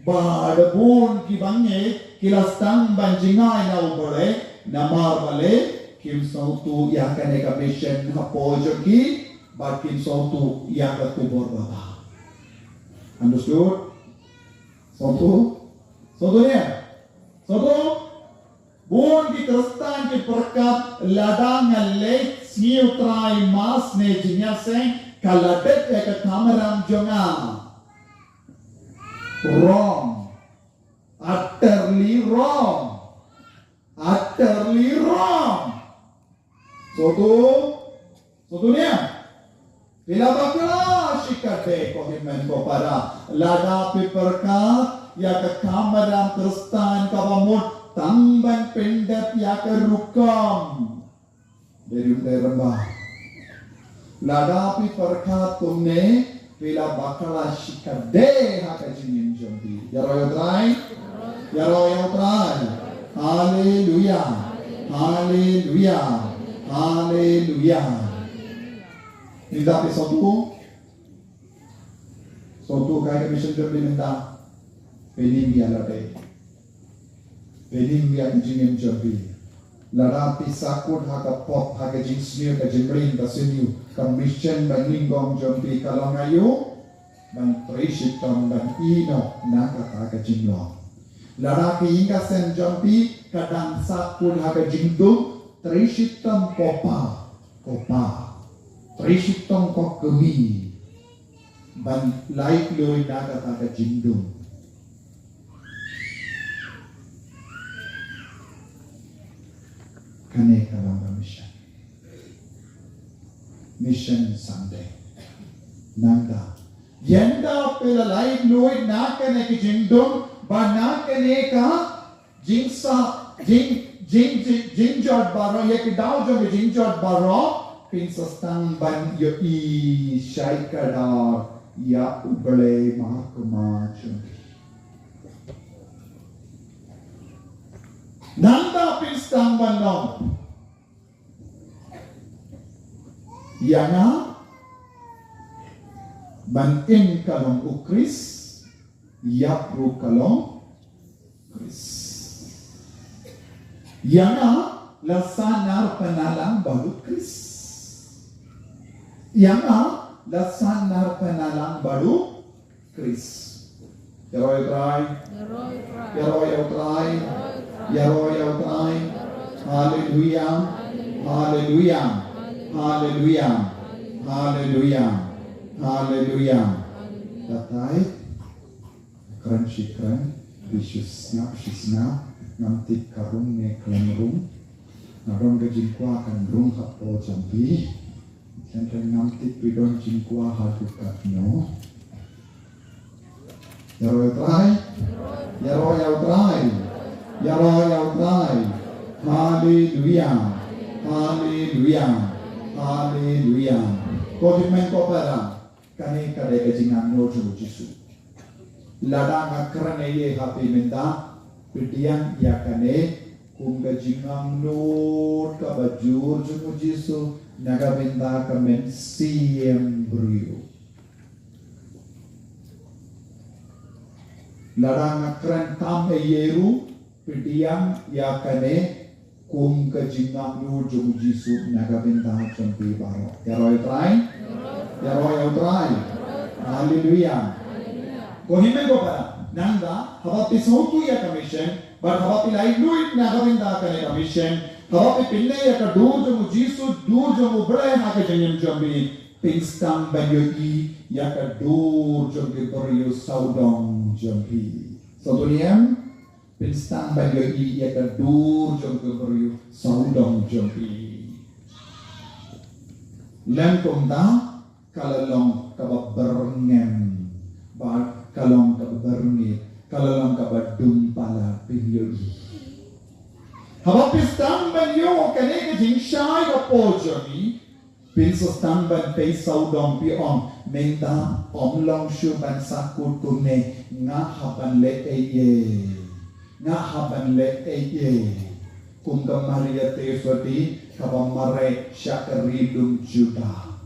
bad bun kiba ngeit ki la sdang ban jngai na U Blei, namar balei? Kim sngewthuh ïa kane ka mission hapoh jong ki, bad kim sngewthuh ïa ka khubor babha. Understood? Sngewthuh? Sngewthuh ne? Sngewthuh? Bun ki Khristan ki pyrkhat lada nga leit sngi U Trai, Mass ne jingïaseng, ka la dep ïa ka kamram jong nga. Wrong. Utterly wrong. Utterly wrong. Sngewthuh? Sngewthuh ne? Phi la bakla shikatdei ko hynmen ko para. Lada phi pyrkhat ïa ka kamram Khristan kaba mut tang ban pyndep ïa ka rukom. Dei ruh dei ramba. Lada phi pyrkhat kumne, phi la bakla shikatdei ha ka jingim jong phi. Ïaroh ïa U Trai. Ïaroh ïa U Trai. Haleluya. Haleluya. Haleluya. Mynta phi sngewthuh? Sngewthuh kaei ka mission jong phi mynta? Pynïeng ïa lade. Pynïeng ïa ka jingim jong phi. Lada phi sahkut ha ka pop, ha ka jingsniew, ka jingmlien, ka synñiew, ka mission ba nyngkong jong phi ka long aïu? Ban trei shitom ban ïehnoh na kata ka jinglong. Lada ka ïing ka sem jong phi ka dang sahkut ha ka jingdum, trei shitom ko pa, ko pa. Trei shitom ko kmie. Ban laitluid na kata ka jingdum. Kane ka long ka mission. Mission Sunday. Nangta, ynda phi la laitluid na kane ka jingdum, bad na kane ka jingsa, jing, jing, jing, jingjot baroh, ïa ki daw jong ki jingjot baroh, phin sa sdang ban ïohi shai kdar ïa U Blei Markma jong phi. Nangta phin sdang ban ong, ïa nga, ban im ka long U Khrist, ïap ruh ka long Khrist. Ïa nga la sahnarphna lang bad U Khrist. Ïa nga la sahnarphna lang bad U Khrist. Ïaroh ïa U Trai. Ïaroh ïa U Trai. Ïaroh ïa U Trai. Haleluya. Haleluya. Haleluya. Haleluya. Haleluya. Kata ai. Kren shi kren, phi shu sngap shi sngap, ngam tip ka rung ne khlem rung. Nga don ka jingkwah kan rung hapoh jong phi. Teng teng ngam tip phi don jingkwah haduh katno. Ïaroh ïa U Trai. Ïaroh ïa U Trai. Ïaroh ïa U Trai. Haleluya. Haleluya. Haleluya. Ko hynmen ko para. Kane ka dei ka jingangnud jong u Jisu. Lada nga kren ei ei ha phi mynta, pdiang ïa kane kum ka jingangnud kaba jur jong u Jisu na ka bynta ka mynsiem briew. Lada nga kren tam ei ei ruh, pdiang ïa kane kum ka jingangnud jong u Jisu na ka bynta jong phi baroh. Ïaroh ïa U Trai. Ïaroh ïa U Trai. Haleluya. Ko hynmen ko para, nangta haba phi sngewthuh ïa ka mission, bad haba phi la ïohi na ka bynta kane ka mission, haba phi pynneh ïa ka dur jong u Jisu, dur jong U Blei ha ka jingim jong phi, phin sdang ban ïohi ïa ka dur jong ki briew sawdong jong phi. Sngewthuh ne em? Phin sdang ban ïohi ïa ka dur jong ki briew sawdong jong phi. Lem kumta ka la long kaba byrngem, bad ka long kaba byrngem, ka la long kaba dum palat, phin ïohi. Haba phi sdang ban ïoh kane ka jingshai hapoh jong ngi, phin sa sdang ban peit sawdong, phi ong, mynta ym long shuh ban sahkut kumne, nga hap ban leh ei ei. Nga hap ban leh ei ei. Kum ka Maria Theisotti kaba mareh sha ka ri lum Juda.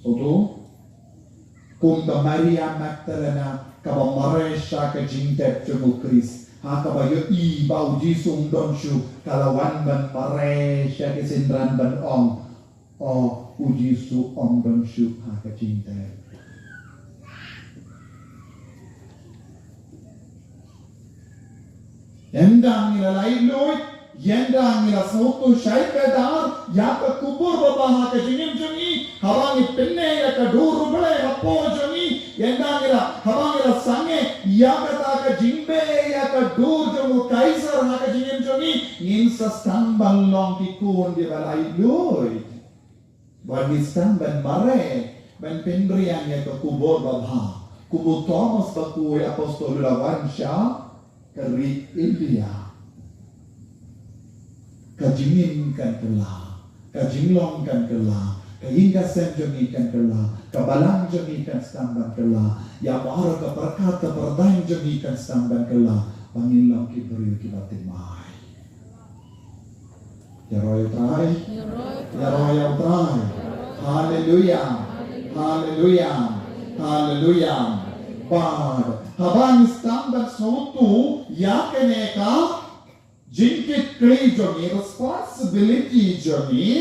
Sawdong, kum ka Maria Magdalena kaba mareh sha ka jingtep jong u Khrist, ha kaba ïohi ba u Jisu um don shuh, ka la wan ban mareh sha ki synran ban ong, o, u Jisu um don shuh ha ka jingtep. Ynda ngi la laitluid, ynda ngi la sngewthuh shai kdar ïa ka khubor babha ha ka jingim jong ngi, haba ngi pynneh ïa ka dur U Blei hapoh jong ngi, ynda ngi la, haba ngi la sangeh ïa kata ka jingbeh ïa ka dur jong u Kaisar ha ka jingim jong ngi, ngin sa sdang ban long ki khun kiba laitluid. Ba ngin sdang ban mareh, ban pynriang ïa ka khubor babha. Kum u Thomas Bakhuid Apostol u la wan sha ka ri India. Ka jingim kan kylla, ka jinglong kan kylla, ka ïing ka sem jong ngi kan kylla, ka balang jong ngi kan sdang ban kylla, ïa baroh ka pyrkhat ka pyrdain jong ngi kan sdang ban kylla, ba ngin long ki briew kiba thymmai. Ïaroh ïa U Trai. Ïaroh ïa U Trai. Haleluia. Haleluia. Haleluia. Bad haba ngi sdang ban sngewthuh ïa kane ka jingkitkhlieh jong ngi, responsibility jong ngi,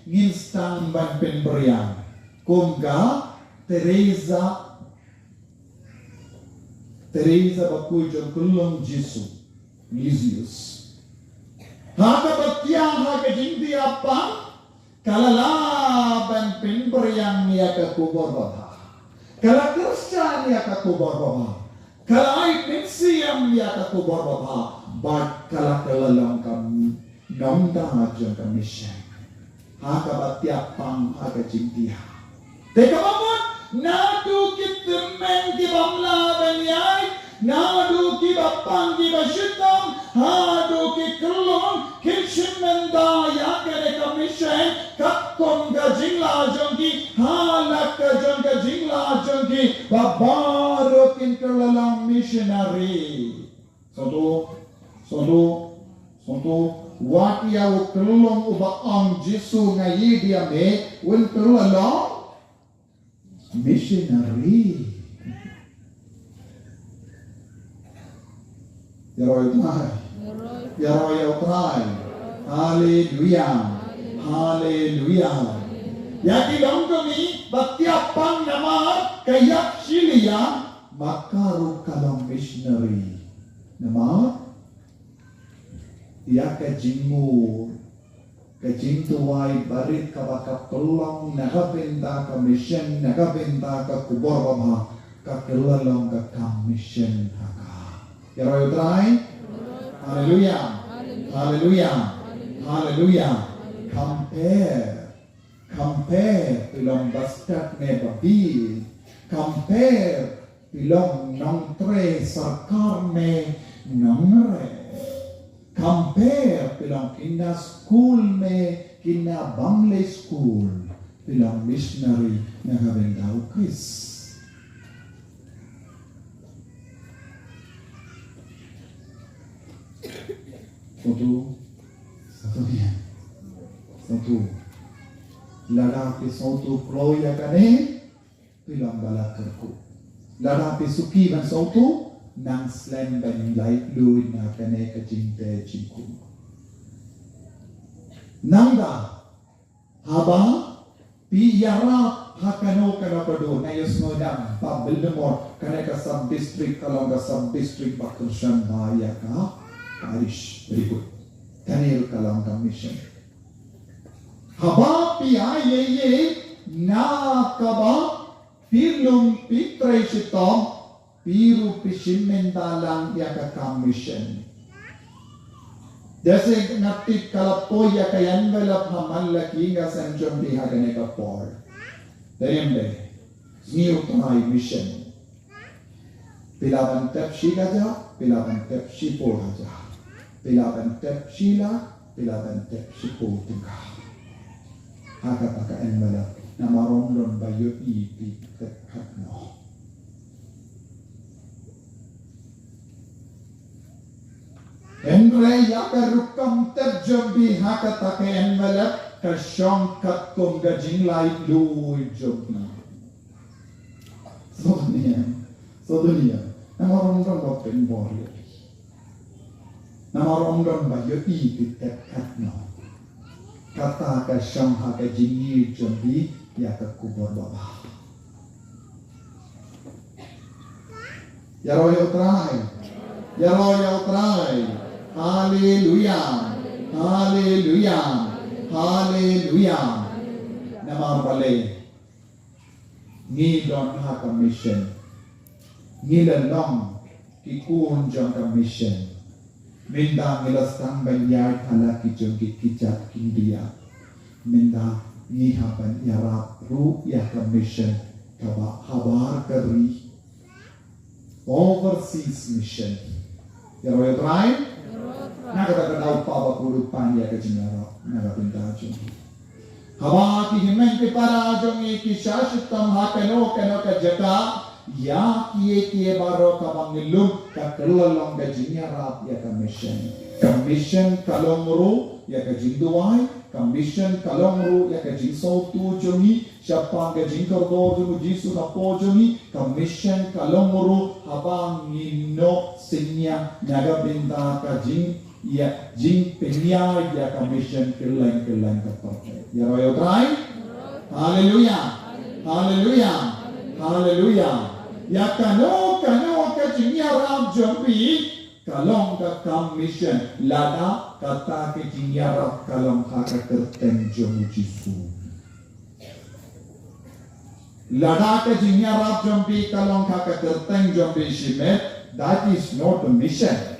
ngin sdang ban pynpriang. Kum ka Teresa, Teresa bakhuid jong u khyllung Jisu, Lisias. Ha kaba thiah ha ka jingthiah pang, ka la lah ban pynpriang ïa ka khubor babha. Ka la kyrshan ïa ka khubor babha. Ka la ai mynsiem ïa ka khubor babha. Bad ka la kylla long ka nongda jong ka mission. Ha kaba thiah pang ha ka jingthiah. Te kaba mut, naduh ki tymmen ki bym lah ban ïaid, naduh kiba pang kiba shitom, haduh ki khyllung, kin shim bynta ïa kane ka mission, katkum ka jinglah jong ki, ha la ka jong ka jinglah jong ki, ba baroh kin kylla long missionary. Sngewthuh, sngewthuh, sngewthuh, wat ïa u khyllung uba ong Jisu nga ïeit ïa me, un kylla long missionary. Ïaroh ïa U Trai. Ïaroh ïa U Trai. Haleluia. Haleluia. Ïa ki long kumne, ba thiah pang namar ka ïap shiliang, ma ka ruh ka long missionary. Namar ïa ka jingmut, ka jingduwai barit kaba ka pynlong na ka bynta ka mission, na ka bynta ka khubor babha, ka kylla long ka kam mission ha ka. Ïaroh ïa U Trai. Haleluia. Haleluia. Haleluia. Compare. Compare, phi long bastad ne babi. Compare, phi long nongtrei sorkar ne nongtrei. Compare, phi long khynnah skul ne khynnah bym leit skul. Phi long missionary na ka bynta u Khrist. Sngewthuh, sngewthuh ïa, sngewthuh. Lada phi sngewthuh kloi ïa kane, phi long ba la kyrkhu. Lada phi suki ban sngewthuh, nang slem ban laitluid na kane ka jingtei jingkhun. Nangta, haba phi ïarap ha kano kano ka dur, nga ïohsngew ïa ba Bildemore, kane ka sub district ka long ka sub district ba kyrshan bha ïa ka parish. Very good. Kane ruh ka long ka mission. Haba phi ïa ïa ïa na kaba phi lum phi trei shitom, phi ruh phi shim bynta lang ïa ka kam mission. Jase nga tip ka la poi ïa ka envelope ha man la ki nga sngewthuh phi ha kane ka por. Dei ym dei. Sngi U Trai mission. Phi lah ban tep shi hajar, phi lah ban tep shiphew hajar. Phi lah ban tep shi lak, phi lah ban tep shiphew tyngka ha kata ka envelope. Namar ym don ba ïohi phi tep katno. Hynrei ïa ka rukom tep jong phi ha kata ka envelope ka shong katkum ka jinglaitluid jong phi. Sngewbha ïa, sngewbha ïa. Namar ym don ba pynbor ïa phi. Namar ym don ba ïohi phi tep katno. Kata ka shong ha ka jingïeit jong phi ïa ka khubor babha. Ïaroh ïa U Trai. Ïaroh ïa U Trai. Haleluia. Haleluia. Haleluia. Namar balei? Ngi don ha ka mission. Ngi la long ki khun jong ka mission. Mynta ngi la sdang ban ïaid ha la ki jong ki kjat ki ïing. Mynta ngi hap ban ïarap ruh ïa ka mission kaba habar ka ri. Overseas mission. Ïaroh ïa U Trai. Na kata ka daw, Kpa bakhuid, pan ïa ka jingïarap na ka bynta jong ngi. Haba ki hynmen ki para jong ngi ki shah shitom ha kano kano ka jaka, ïa kiei kiei baroh kaba ngi lum ka kylla long ka jingïarap ïa ka mission. Ka mission ka long ruh ïa ka jingduwai, ka mission ka long ruh ïa ka jingsngewthuh jong ngi shaphang ka jingkordor jong U Jisu hapoh jong ngi, ka mission ka long ruh haba ngi noh synñia na ka bynta ka jing ïa jingpynïaid ïa ka mission kylleng kylleng ka pyrthei. Ïaroh ïa U Trai. Haleluia. Haleluia. Haleluia. Ïa kano kano ka jingïarap jong phi ka long ka kam mission lada kata ka jingïarap ka long ha ka kyrteng jong U Jisu. Lada ka jingïarap jong phi ka long ha ka kyrteng jong phi shimet, that is not a mission.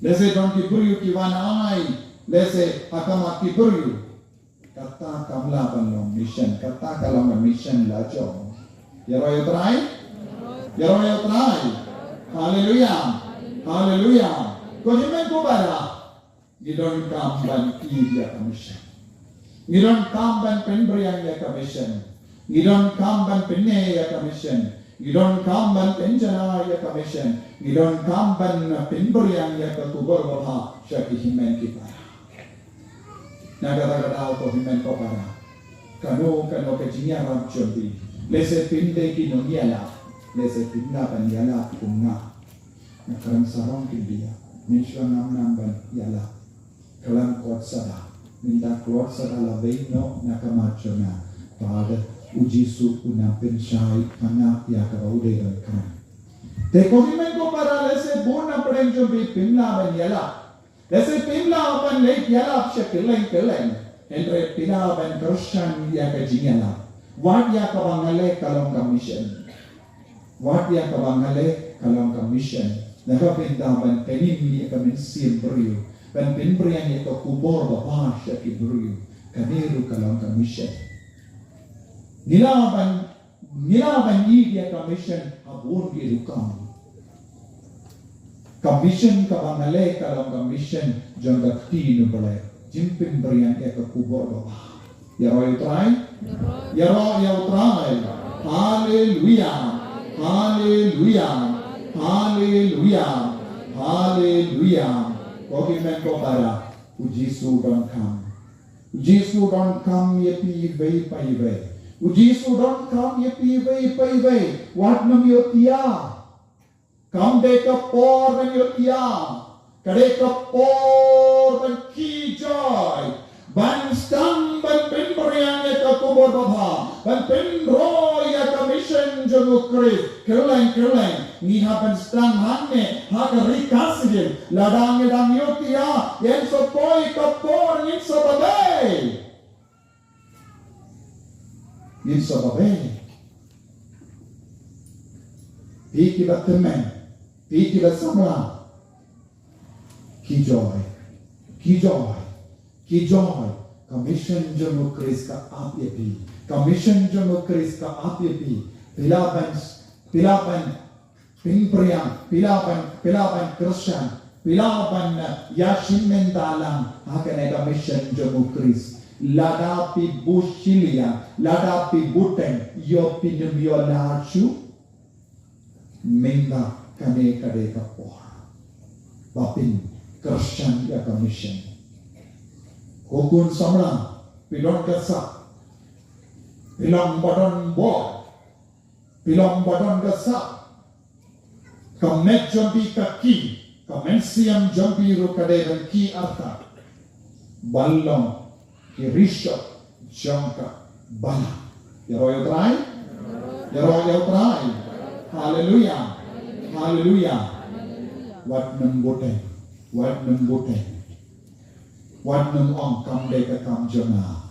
Lehse don ki briew ki wan ai, lehse ha khmat ki briew. Kata kam lah ban long mission, kata ka long ka mission la jong. Ïaroh ïa U Trai? Ïaroh ïa U Trai? Haleluia. Haleluia. Ko hynmen ko para. Ngi donkam ban ïeit ïa ka mission. Ngi donkam ban pynbiang ïa ka mission. Ngi donkam ban pynneh ïa ka mission. Ngi donkam ban pynjanai ïa ka mission. Ngi donkam ban pynbiang ïa ka khubor babha sha ki hynmen ki para. Na kata ka daw ko hynmen ko para, kano kano ka jingïarap jong phi. Lehse phin dei ki nongïalap. Lehse phin lah ban ïalap kum nga. Nga kren sarong India. Mynshuwa ngam nang ban ïalap. Khlem kloi shuh da. Mynta kloi shuh da la weng noh na ka mat jong nga. Bad U Jisu un nang pynshai ha nga ïa kaba u dei ban kren. Te ko hynmen ko para, lehse bun na pdeng jong phi phim lah ban ïalap. Lehse phim lah ban leit ïalap sha kylleng kylleng. Hynrei phi lah ban kyrshan ïa ka jingïalap. Wat ïa kaba nga leh ka long ka mission. Wat ïa kaba nga leh ka long ka mission. Na ka bynta ban pynim ïa ka mynsiem briew. Ban pynbiang ïa ka khubor babha sha ki briew. Kane ruh ka long ka mission. Ngi lah ban Ngi lah ban ïeit ïa ka mission ha bun ki rukom. Ka mission kaba nga leh ka long ka mission jong ka ktien U Blei. Jingpynbiang ïa ka khubor babha. Ïaroh ïa U Trai. Ïaroh ïa U Trai. Haleluia. Haleluia. Haleluia. Haleluia. Ko hynmen ko para, U Jisu u donkam. U Jisu u donkam ïa phi iwei pa iwei. U Jisu u donkam ïa phi iwei pa iwei. Wat nym ïohthiah. Kam dei ka por ban ïohthiah. Ka dei ka por ban kyrjai. Ban sdang ban pynbiang ïa ka khubor babha. Ban pynroi ïa ka mission jong U Khrist. Kylleng kylleng. Ngi hap ban sdang hangne ha ka ri Khasi Hills. Lada ngi dang ïohthiah, ngin sa poi ka por ngin sa babe. Ngin sa babe. Phi kiba tymmen, phi kiba samla. Kyrjai, kyrjai, kyrjai. Ka mission jong U Khrist ka ap ïa phi. Ka mission jong U Khrist ka ap ïa phi. Phi lah ban, phi lah ban pynbiang, phi lah ban, phi lah ban kyrshan, Phi lah ban ïa shim bynta lang ha kane ka mission jong u Khrist. Lada phi buh shiliang, lada phi buh teng, ïoh phin ym ïoh lad shuh. Mynta kane ka dei ka por ba phin kyrshan ïa ka mission. Ko khun samla, phi don ka sap, phi long ba don bor, phi long ba don ka sap. Ka met jong phi ka ki, ka mynsiem jong phi ruh ka dei ban ki artat. Ban long ki rishot jong ka balang. Ïaroh ïa u Trai? Ïaroh ïa u Trai. Haleluya. Haleluya. Wat nym buh teng. Wat nym buh teng. Wat nym ong kam dei ka kam jong nga.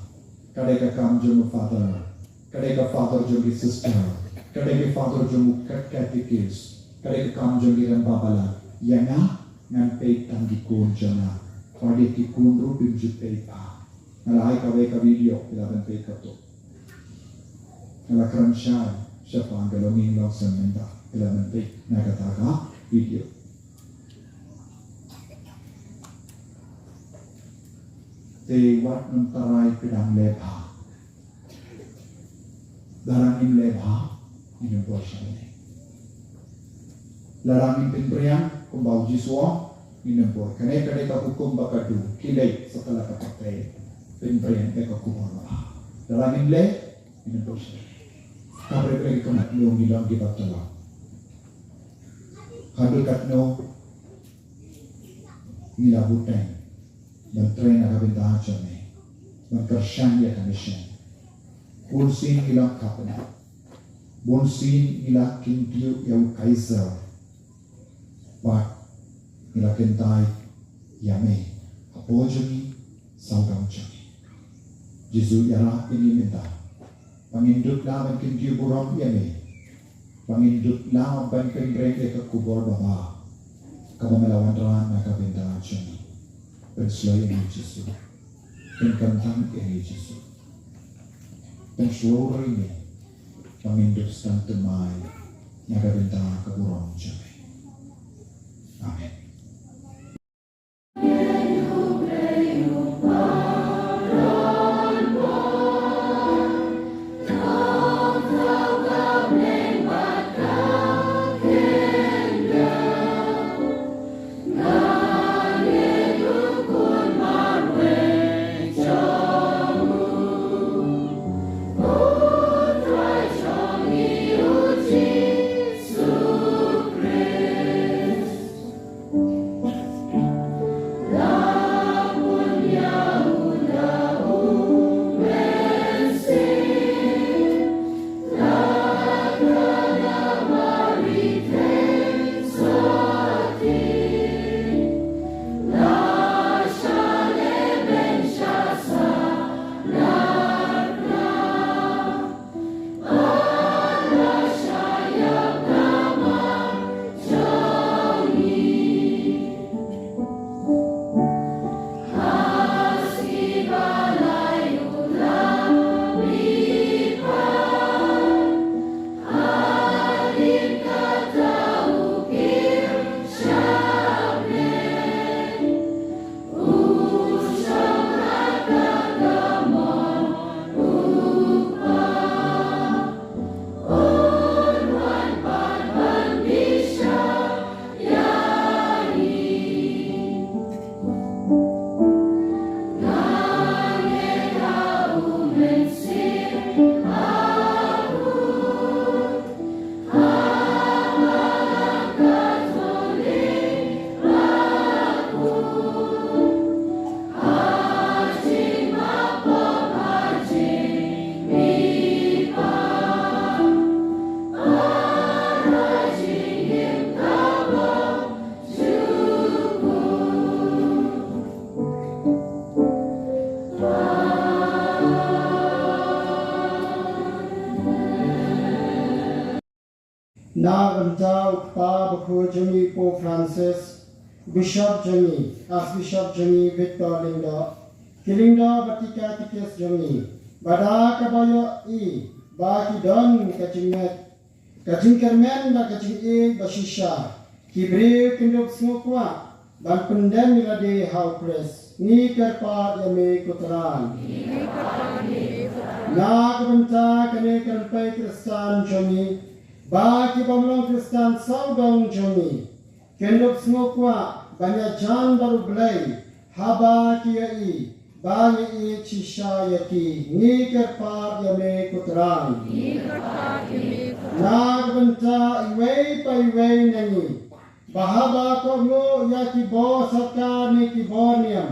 Ka dei ka kam jong u father. Ka dei ka father jong ki sister. Ka dei ka father jong u kat-, katikis. Ka dei ka kam jong ki rangbah balang. Ïa nga, ngan peit tang ki khun jong nga. Wat ïa ki khun ruh phim ju peit ba. Nga la ai kawei ka video, phi lah ban peit katto. Nga la kren shai shaphang ka longing longsem mynta. Phi lah ban peit na kata ka video. Te wat nym tharai phi dang leh bha. Lada ngim leh bha, ngin ym poi sha lynti. Lada ngim pynpriang kumba u Jisu u ong, ngin ym poi. Kane ka dei ka hukum ba khatduh, khie leit satlak ha ka pyrthei, pynpriang ïa ka khubor babha. Lada ngim leh, ngin ym poi sha lynti. Ka pyrthei ka mat, ngi long kiba tyllong. Haduh katno ngi la buh teng ban trei na ka bynta jong me, ban kyrshan ïa ka mission. Bunsien ngi la khapnap, bunsien ngi la kyntiew ïa u Kaiser, bad ngi la kyntait ïa me hapoh jong ngi, sawdong jong ngi. Jisu, ïarap ïa ngi mynta ba ngin dup lah ban kyntiew burom ïa me, ba ngin dup lah ban pynrem ïa ka khubor babha kaba me la wanrah na ka bynta jong ngi. Pynshlur ïa ngi Jisu, pynkhamtam ïa ngi Jisu, pynshlur ïa ngi ba ngin dup sdang thymmai na ka bynta ka burom jong me. Amen. Na ka bynta u Kpa Bakhuid jong ngi Pope Francis, Bishop jong ngi, Archbishop jong ngi Victor Lyngdoh, ki Lyngdoh bad ki Katikis jong ngi, bad da kaba ïohi ba ki don ka jingngeit, ka jingkyrmen bad ka jingïeit ba shisha, ki briew kin dup sngewkwah ban pyndem ïa lade ha u Khrist. Ngi kyrpad ïa me ko Trai. Na ka bynta kane ka rympei Khristan jong ngi, ba ki bym long Khristan sawdong jong ngi kin dup sngewkwah ban ïajan bad U Blei haba ki ïohi ba ngi ïeit shisha ïa ki. Ngi kyrpad ïa me ko Trai. Na ka bynta iwei pa iwei na ngi, ba haba kohnguh ïa ki bor sorkar ne ki bor niam,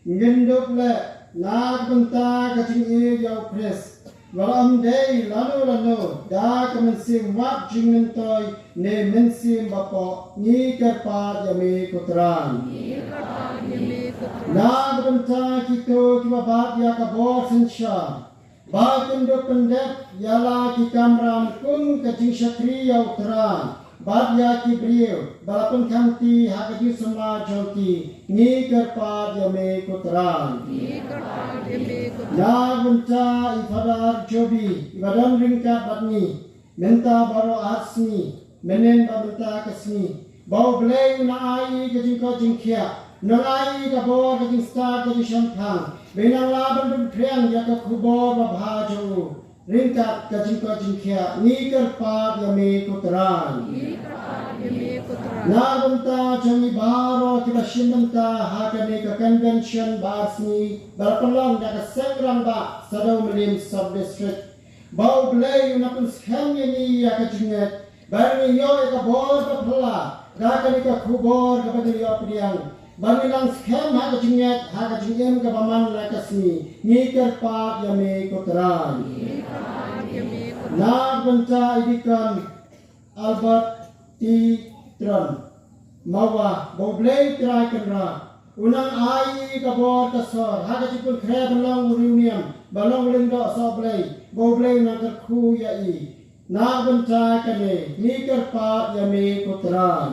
ngin dup leh na ka bynta ka jingïeit ïa u Khrist, ba la ym dei lano lano, da ka mynsiem wat jingmyntoi ne mynsiem bapoh. Ngi kyrpad ïa me ko Trai. Na ka bynta kito kiba bat ïa ka bor synshar, ba kin dup pyndep ïa la ki kamram kum ka jingshakri ïa u Trai bad ïa ki briew ba la pynkhamti ha ka jingsumar jong ki. Ngi kyrpad ïa me ko Trai. Na ka bynta i Phadar Jobi iba don ryngkat bad ngi mynta baroh ar sngi, mynnin bad mynta ka sngi, ba U Blei un ai ka jingkoit jingkhiah, un ai ka bor, ka jingstad, ka jingshemphang, ba ngin nang lah ban pynphriang ïa ka khubor babha jong u ryngkat ka jingkoit jingkhiah. Ngi kyrpad ïa me ko Trai. Na ka bynta jong ngi baroh kiba shim bynta ha kane ka convention ba ar sngi ba la pynlong da ka Seng Rangbah Saddew Mylliem Sub District, ba U Blei un nang pynskhem ïa ngi ïa ka jingngeit, ba ngin ïoh ïa ka bor ba phylla da kane ka khubor kaba ngin ïoh pdiang, ba ngin nang skhem ha ka jingngeit, ha ka jingim kaba man la ka sngi. Ngi kyrpad ïa me ko Trai. Na ka bynta i Deacon Albert T Tron Mawa, ba U Blei Trai Kynrad un nang ai ka bor ka sor ha ka jingpynkhreh ban long u riewniam, ban long u lyngdoh sohblei, ba U Blei un nang kyrkhu ïa i. Na ka bynta kane ngi kyrpad ïa me ko Trai.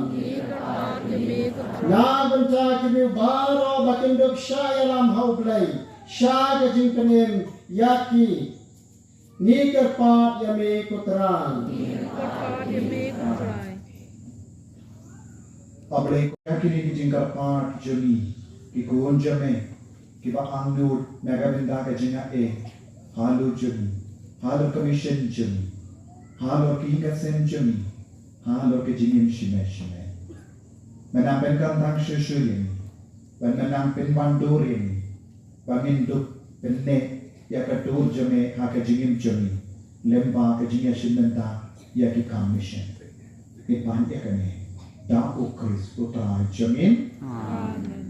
Na ka bynta ki briew baroh ba kin dup shah ïalam ha U Blei sha ka jingpynim ïa ki, ngi kyrpad ïa me ko Trai. Ngi kyrpad ïa me ko Trai. Khublei ko ïa kine ki jingkyrpad jong ngi, ki khun jong me kiba angnud na ka bynta ka jingaiei halor jong ngi, halor ka mission jong ngi, halor ki ïing ka sem jong ngi, halor ka jingim shimei shimei. Men nang pynkyntang shuh shuh ïa ngi, bad men nang pynwandur ïa ngi, ba ngin dup pynneh ïa ka dur jong me ha ka jingim jong ngi, lyngba ka jingïashim bynta ïa ki kam mission. Ngi pan ïa kane da U Khrist U Trai jong ngi. Amen.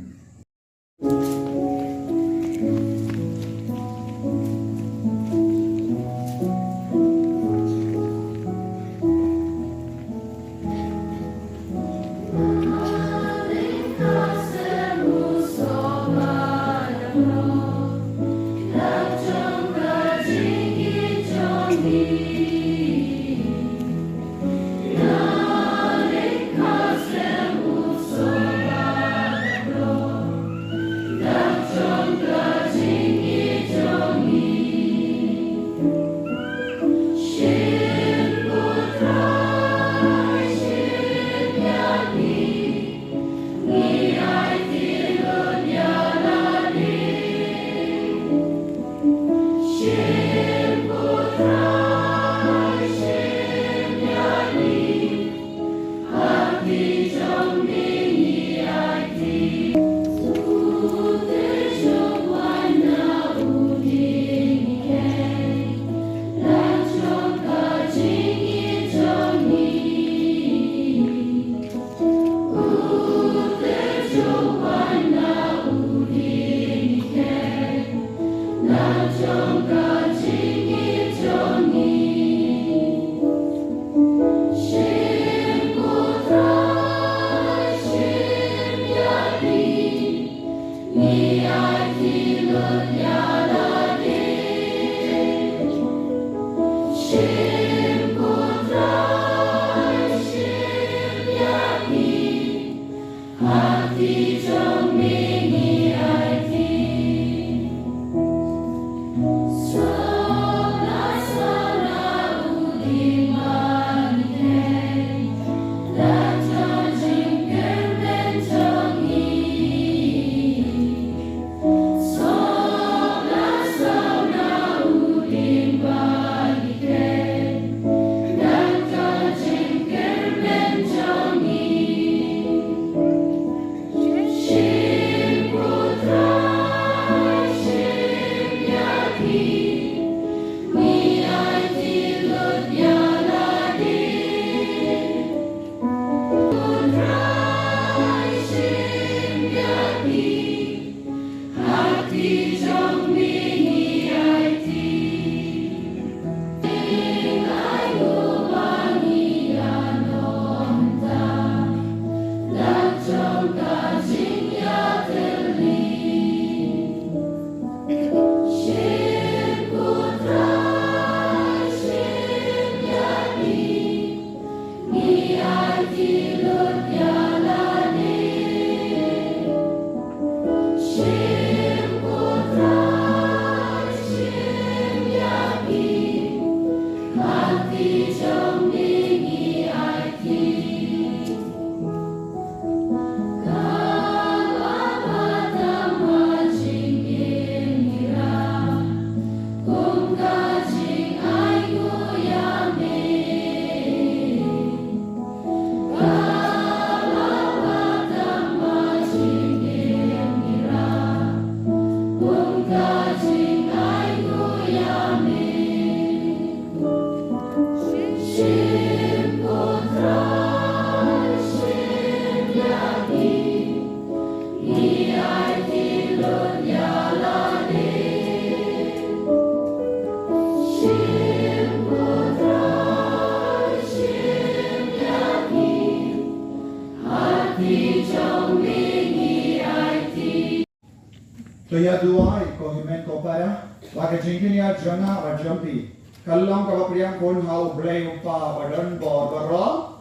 To ïa duwai ko hynmen ko para, ba ka jingkynnoh jong nga bad jong phi ka long kaba pdiang bun ha U Blei U Kpa badonbor baroh.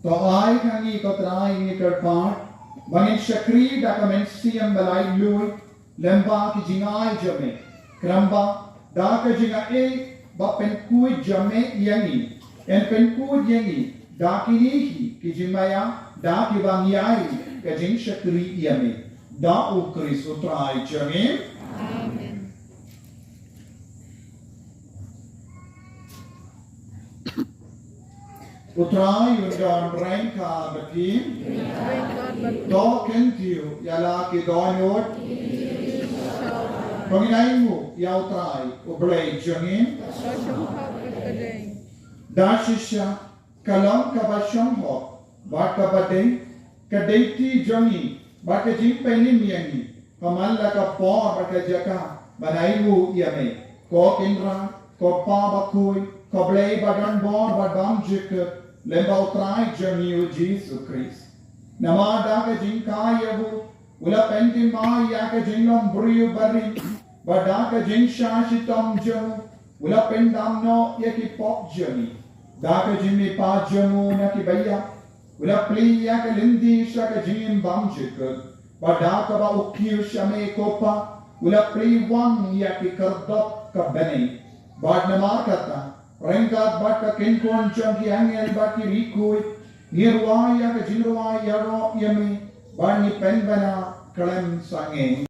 To ai ha ngi ko Trai ngi kyrpad ba ngin shakri da ka mynsiem ba laitluid lyngba ki jingai jong me. Kyrpad ba da ka jingaiei ba pynkhuid jong me ïa ngi, yn pynkhuid ïa ngi da kine hi ki jingmaïa, da kiba ngi ai ka jingshakri ïa me. Da U Khrist U Trai jong ngi. Amen. U Trai un don ryngkat bad phi. To kyntiew ïa la ki dohnud. To ngin ainguh ïa U Trai U Blei jong ngi. Da shisha ka long kaba shong hok bad kaba dei, ka dei kti jong ngi bad ka jingpynim ïa ngi, ka man la ka por bad ka jaka ban ainguh ïa me, ko Kynrad, ko Kpa Bakhuid, ko Blei badonbor bad bymjukut, lyngba U Trai jong ngi U Jisu Khrist. Namar da ka jingkha ïa u, u la pynthymmai ïa ka jinglong briew barit, bad da ka jingshah shitom jong u, u la pyndam noh ïa ki pop jong ngi. Da ka jingmihpat jong u na kiba ïap, u la plie ïa ka lynti sha ka jingim bymjukut. Bad da kaba u kiew sha me ko Kpa, u la plie wang ïa ki khyrdop ka bneng. Bad namar kata, ryngkat bad ka kynkhun jong ki angel bad ki riewkhuid, ngi rwai ïa ka jingrwai ïaroh ïa me, bad ngi pynbna khlem sangeh.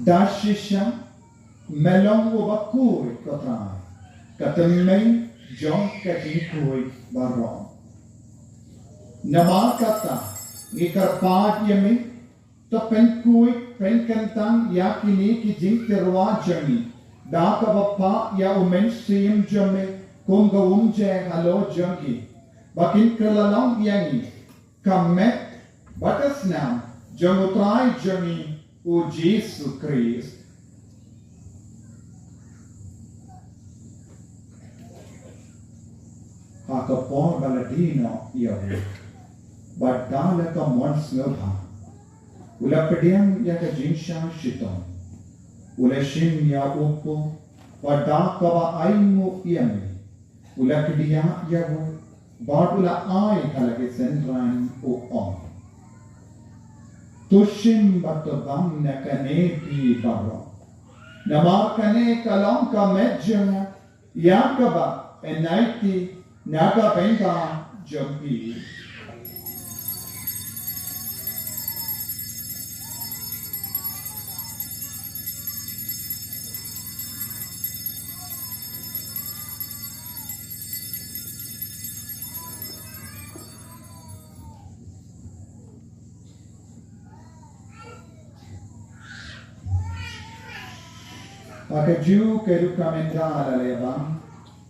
Da shisha me long uba khuid ko Trai, ka tynrai jong ka jingkhuid baroh. Namar kata ngi kyrpad ïa me, to pynkhuid pynkyntang ïa kine ki jingtyrwa jong ngi, da kaba phah ïa u Mynsiem jong me kum ka umjer halor jong ki, ba kin kylla long ïa ngi ka met bad ka snam jong U Trai jong ngi U Jisu Khrist. Ha ka por ba la die noh ïa u, bad da la ka mon sngewbha, u la pdiang ïa ka jingshah shitom, u la shim ïa u kpu, bad da kaba ainguh ïa me, u la kdiah ïa u, bad u la ai ha la ki synran u ong: To shim bad to bam na kane phi baroh. Namar kane ka long ka met jong nga, ïa kaba yn aiti na ka bynta jong phi. Ha kajuh ka rukom ynda la leh bam,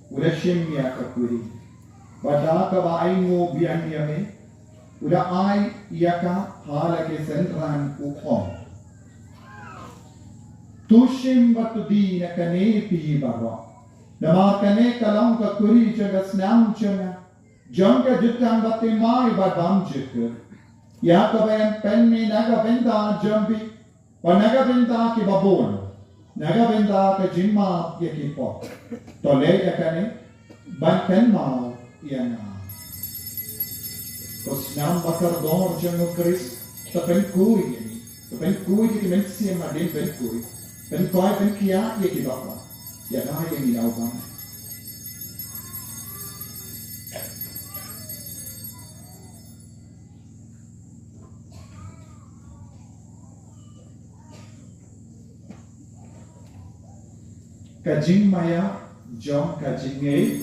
u la shim ïa ka kuri, bad da kaba ainguh biang ïa me, u la ai ïa ka ha la ki synran u ong: To shim bad to die na kane phi baroh. Namar kane ka long ka kuri jong ka snam jong nga, jong ka jutang bathymmai bad bymjukut. Ïa kaba ïapen me na ka bynta jong phi bad na ka bynta kiba bun, na ka bynta ka jingmap ïa ki pop. To leh ïa kane ban kynmaw ïa nga. Ko snam ba kordor jong u Khrist, to pynkhuid ïa ngi, to pynkhuid ïa ki mynsiem hadien pynkhuid, pynkhuid, pynkhiah ïa ki bapang. Ïa nga ïa ngi na u Blei. Ka jingmaïa jong ka jingngeit.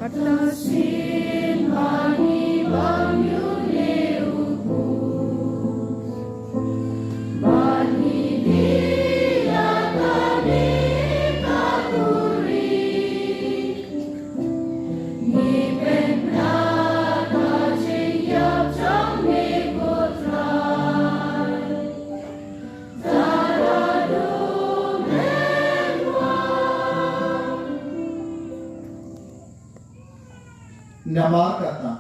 Kata sien ba ngi bang ïa u Khrist. Ba ngi di ïa kane ka duri. Ngi pynbna ka jingïap jong me ko Trai. Namar kata,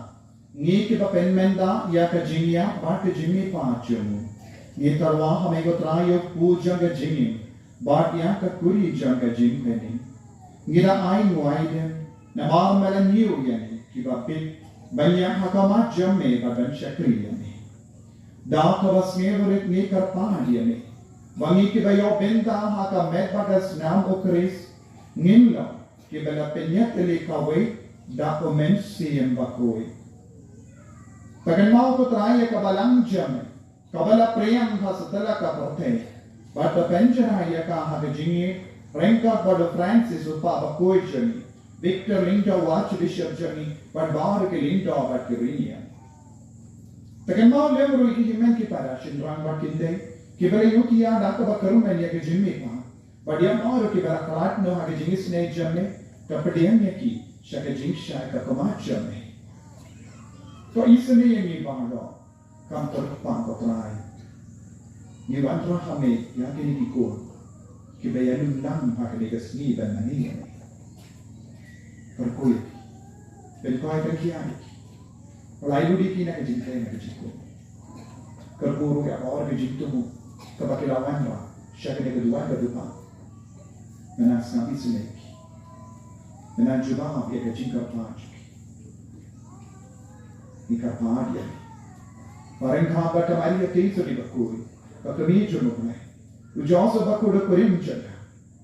ngi kiba pynmynta ïa ka jingïap bad ka jingmihpat jong u, ngi tyrwa ha me ko Trai ïa u kpu jong ka jingim bad ïa ka kuri jong ka jingpynim. Ngi da ai nguai de namar me la ñiew ïa ngi kiba bit ban ïaid ha khmat jong me bad ban shakri ïa me. Da kaba sngewrit ngi kyrpad ïa me ba ngi kiba ïoh bynta ha ka met bad ka snam u Khrist ngin long kiba la pynïatylli kawei da u Mynsiem Bakhuid. To kynmaw ko Trai ïa ka balang jong me kaba la pdiang ha satlak ka pyrthei bad to pynjrah ïa ka ha ka jingïeit ryngkat bad u Francis u Pop bakhuid jong ngi, Victor Lyngdoh u Archbishop jong ngi bad baroh ki lyngdoh bad ki riewniam. To kynmaw lem ruh ïa ki hynmen ki para shynrang bad kynthei kiba la ïohi ïa da kaba kyrmen ïa ka jingmihpat bad ïa baroh kiba la khlad noh ha ka jingisynei jong me, to pdiang ïa ki sha ka jingshai ka khmat jong me. To isynei ïa ngi baroh. Kam kyrpang ko Trai. Ngi wanrah ha me ïa kine ki khun kiba ïalum lang ha kane ka sngi ban mane ïa me. Kyrkhu ïa ki. Pynkhoi pynkhiah ïa ki. Pynlait lut ïa ki na ka jingkren na ka jingkren. Kyrkhu ruh ïa ka or ka jingthmu kaba ki la wanrah sha kane ka duwan ka dupa. Mynta sngap isynei ïa ki. Mynta jubab ïa ka jingkyrpad jong ki. Ngi kyrpad ïa me. Ba ryngkat bad ka Maria Theisotti bakhuid, ka kmie jong U Blei, u Joseph bakhuid u kurim jong ka,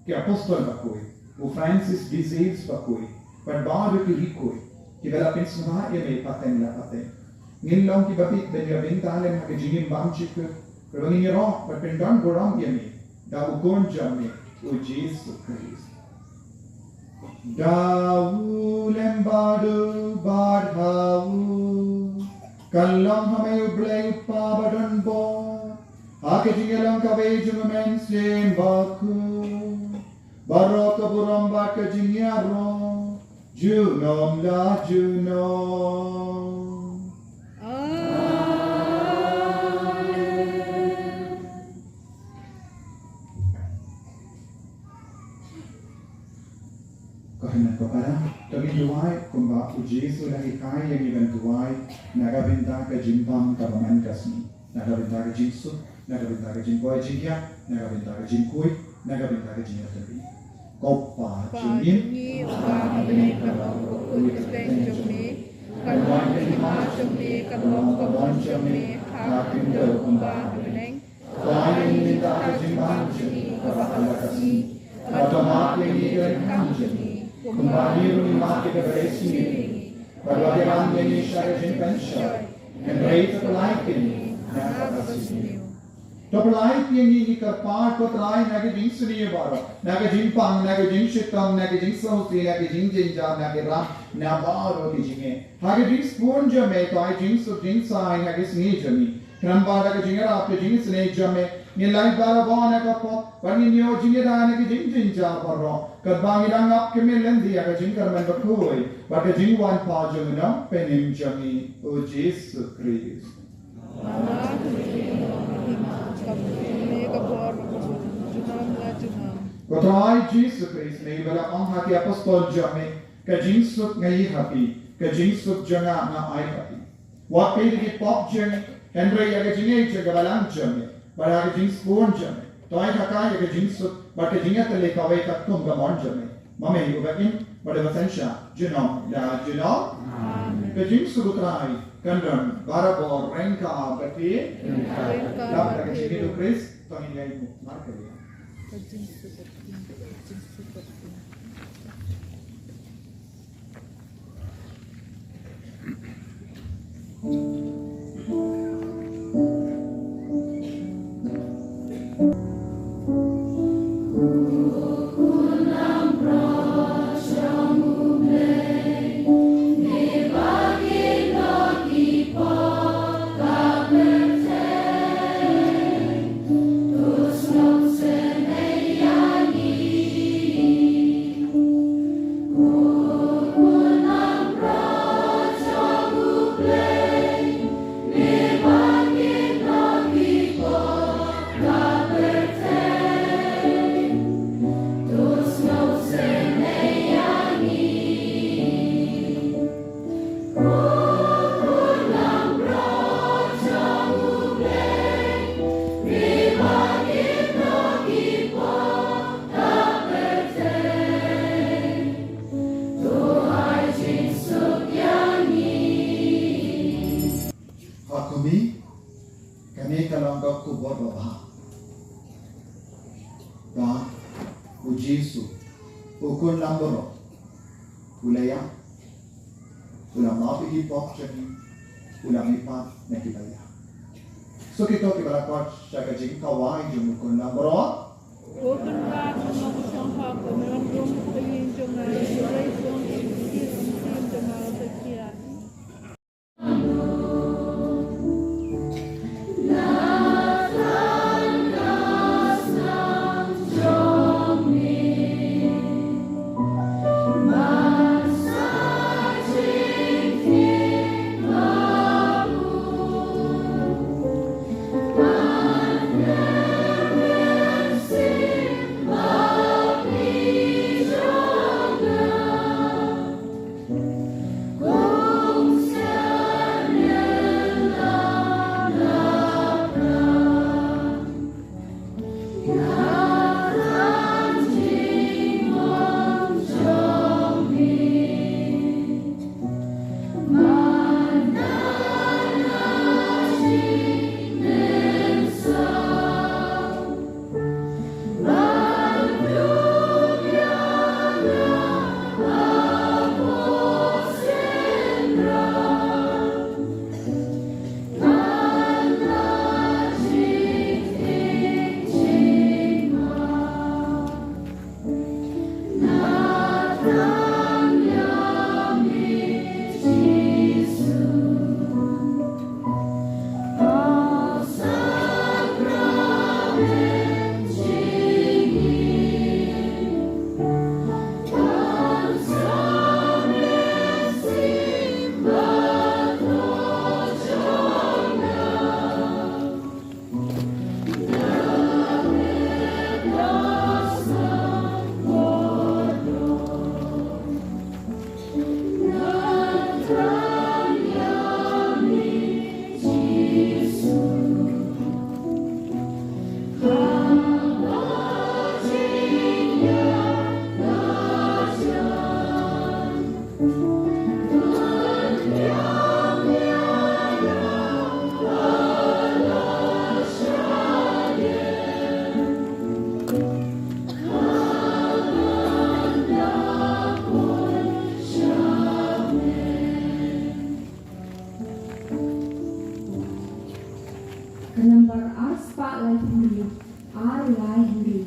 ki apostol bakhuid, u Francis de Sales bakhuid bad baroh ki riewkhuid kiba la pynsngewbha ïa me pateng la pateng, ngin long kiba bit ban ïa bynta lem ha ka jingim bymjukut, kaba ngin ïaroh bad pyndon burom ïa me da u Khun jong me u Jisu Khrist. Da u lem bad u bad ha u, kan long ha me U Blei U Kpa badonbor, ha ka jingïalong kawei jong U Mynsiem Bakhuid, baroh ka burom bad ka jingïaroh junom la junom. Amen. Ko hynmen ko para, to ngin duwai kumba u Jisu u la hikai ïa ngi ban duwai na ka bynta ka jingbam kaba man ka sngi, na ka bynta ka jingsuk, na ka bynta ka jingpoi jingkhiah, na ka bynta ka jingkhuid, na ka bynta ka jingïatylli. Ko Pa jong ngi, uba ha bneng, ka long bakhuid ka kyrteng jong me, kan wan ka hima jong me, kan long ka mon jong me ha ka khyndew kumba ha bneng. Pynlait ïa ngi mynta ka jingbam jong ngi kaba ha la ka sngi, bad to map ïa ngi ki ryngkang jong ngi kumba ngi ruh ngi map ïa kiba ïasngi ïa ngi, bad wat ïalam ïa ngi sha ka jingpynshoi, hynrei to pynlait ïa ngi na kaba sniew. To pynlait ïa ngi, ngi kyrpad ko Trai, na ka jingsniew baroh, na ka jingpang, na ka jingshitom, na ka jingsngewsih, na ka jingjynjar, na ki ram, na baroh ki jingeh. Ha ka jingsbun jong me to ai jingsuk jingsaiñ ha ka sngi jong ngi. Khnang ba da ka jingïarap ka jingisynei jong me ngin lait barabor na ka pop bad ngin ïoh jingïada na ka jingjynjar baroh, katba ngi dang ap kmie lynti ïa ka jingkyrmen bakhuid bad ka jingwan pat jong U Nongpynim jong ngi, U Jisu Khrist. Ba la ka sngi, ka bor, ka bor, junom la junom. Ko Trai Jisu Khrist, me ba la ong ha ki apostol jong me, ka jingsuk nga ai ha phi, ka jingsuk jong nga nga ai ha phi. Wat peit ïa ki pop jong ngi, hynrei ïa ka jingaiei jong ka balang jong me, bad ha ka jingsbun jong me, to ai ha ka ïa ka jingsuk bad ka jingïatylli kawei katkum ka mon jong me. Ma me uba im bad uba synshar junom la junom. Amen. Ka jingsuk u Trai kan don barabor ryngkat bad phi. Ryngkat bad phi. Dap da ka jingngeit u Khrist, to ngin ïainguh markylliang. Ha kumne, kane ka long ka khubor babha. Ba u Jisu u khun langbrot u la ïap, u la map ïa ki pop jong ngi, u la mihpat na ki ba ïap. So kito kiba la koit sha ka jingkawei jong u khun langbrot. Ko Kynrad, me long jong nga, me long jong ka ïing jong nga, ïa u rai jong ka ïing jong nga, ïa u rai jong nga. Ka nambar ar spah laiphew hynriew, ar laiphew hynriew.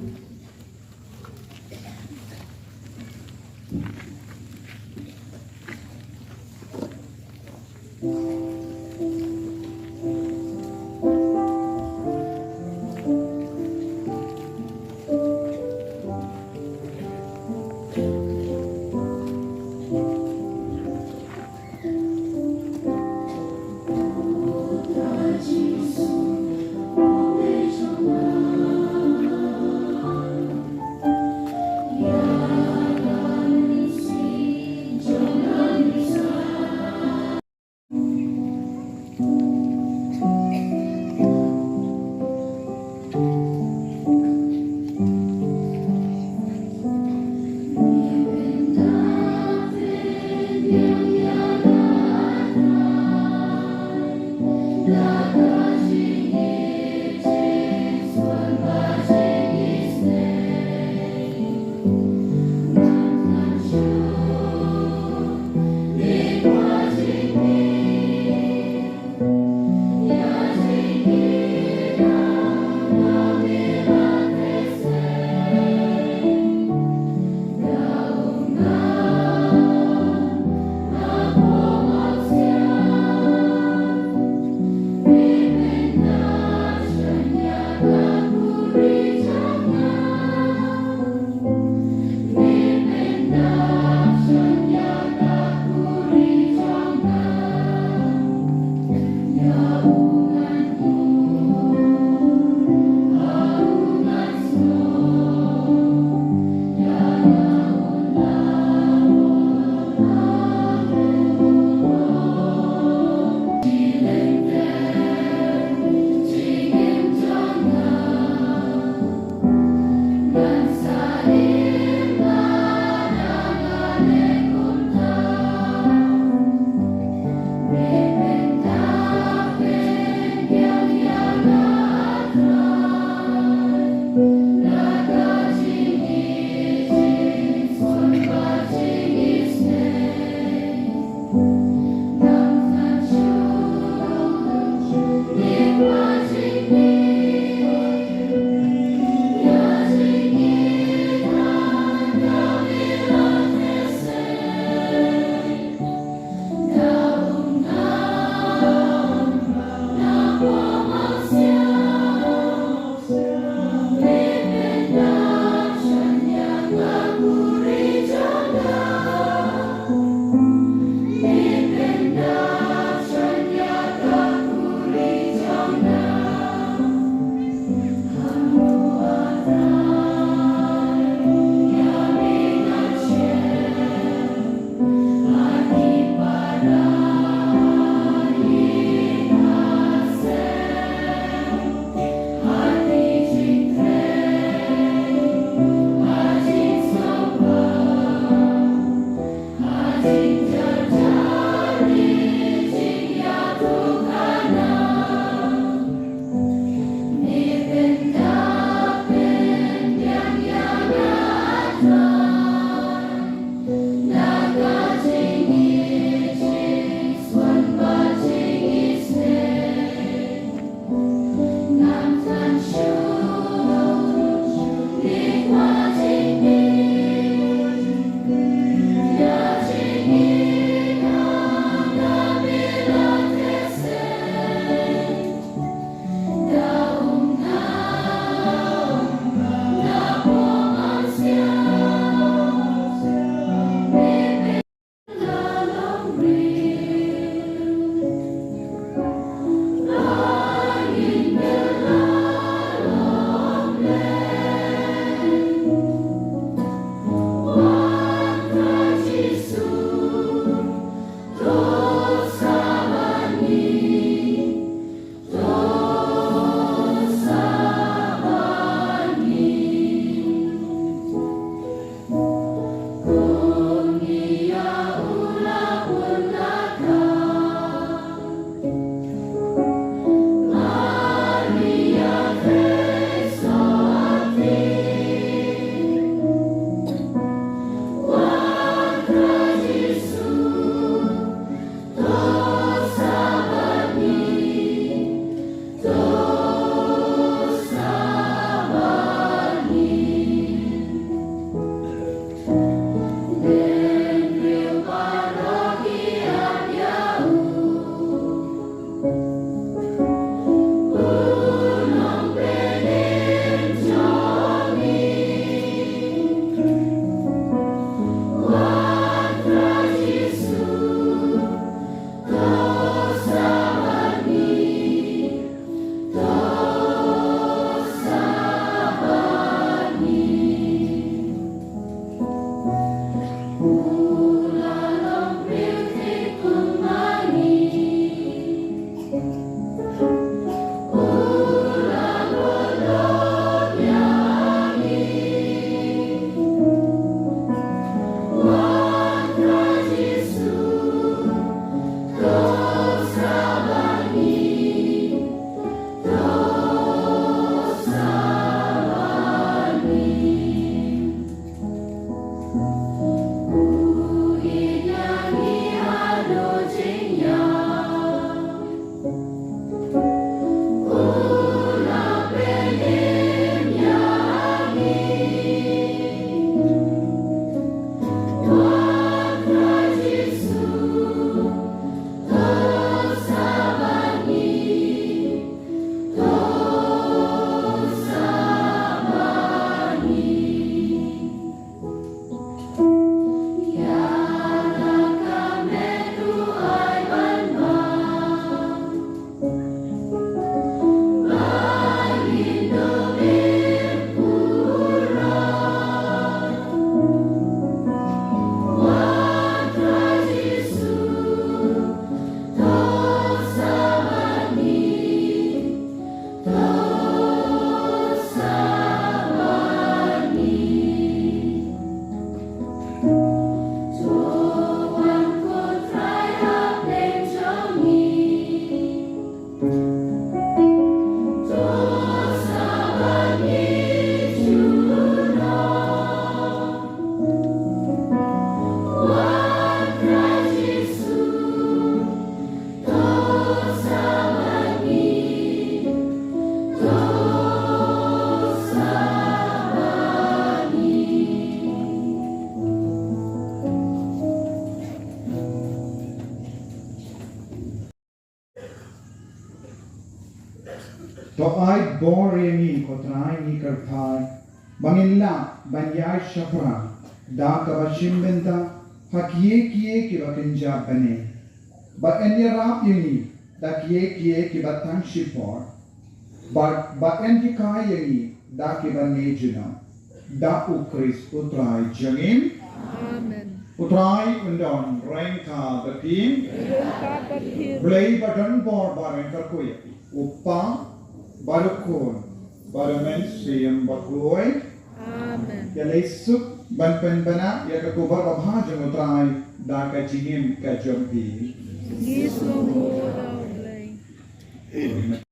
Ba ai bor ïa ngi, ko Trai, ngi kyrpad ba ngin lah ban ïai shaphrang da kaba shim bynta ha kiei kiei kiba kynja bneng. Ba yn ïarap ïa ngi da kiei kiei kiba tang shipor. Ba, ba yn hikai ïa ngi da kiba neh junom. Da U Khrist U Trai jong ngi. Amen. U Trai un don ryngkat bad phi. Ryngkat bad phi. Blei ba don bor ba ryngkat kyrkhu ïa phi. U Kpa bad U Khun bad U Mynsiem Bakhuid. Amen. Ïaleh suk ban pynbna ïa ka khubor babha jong U Trai da ka jingim ka jong phi. Ngi sngewbha ïa U Blei.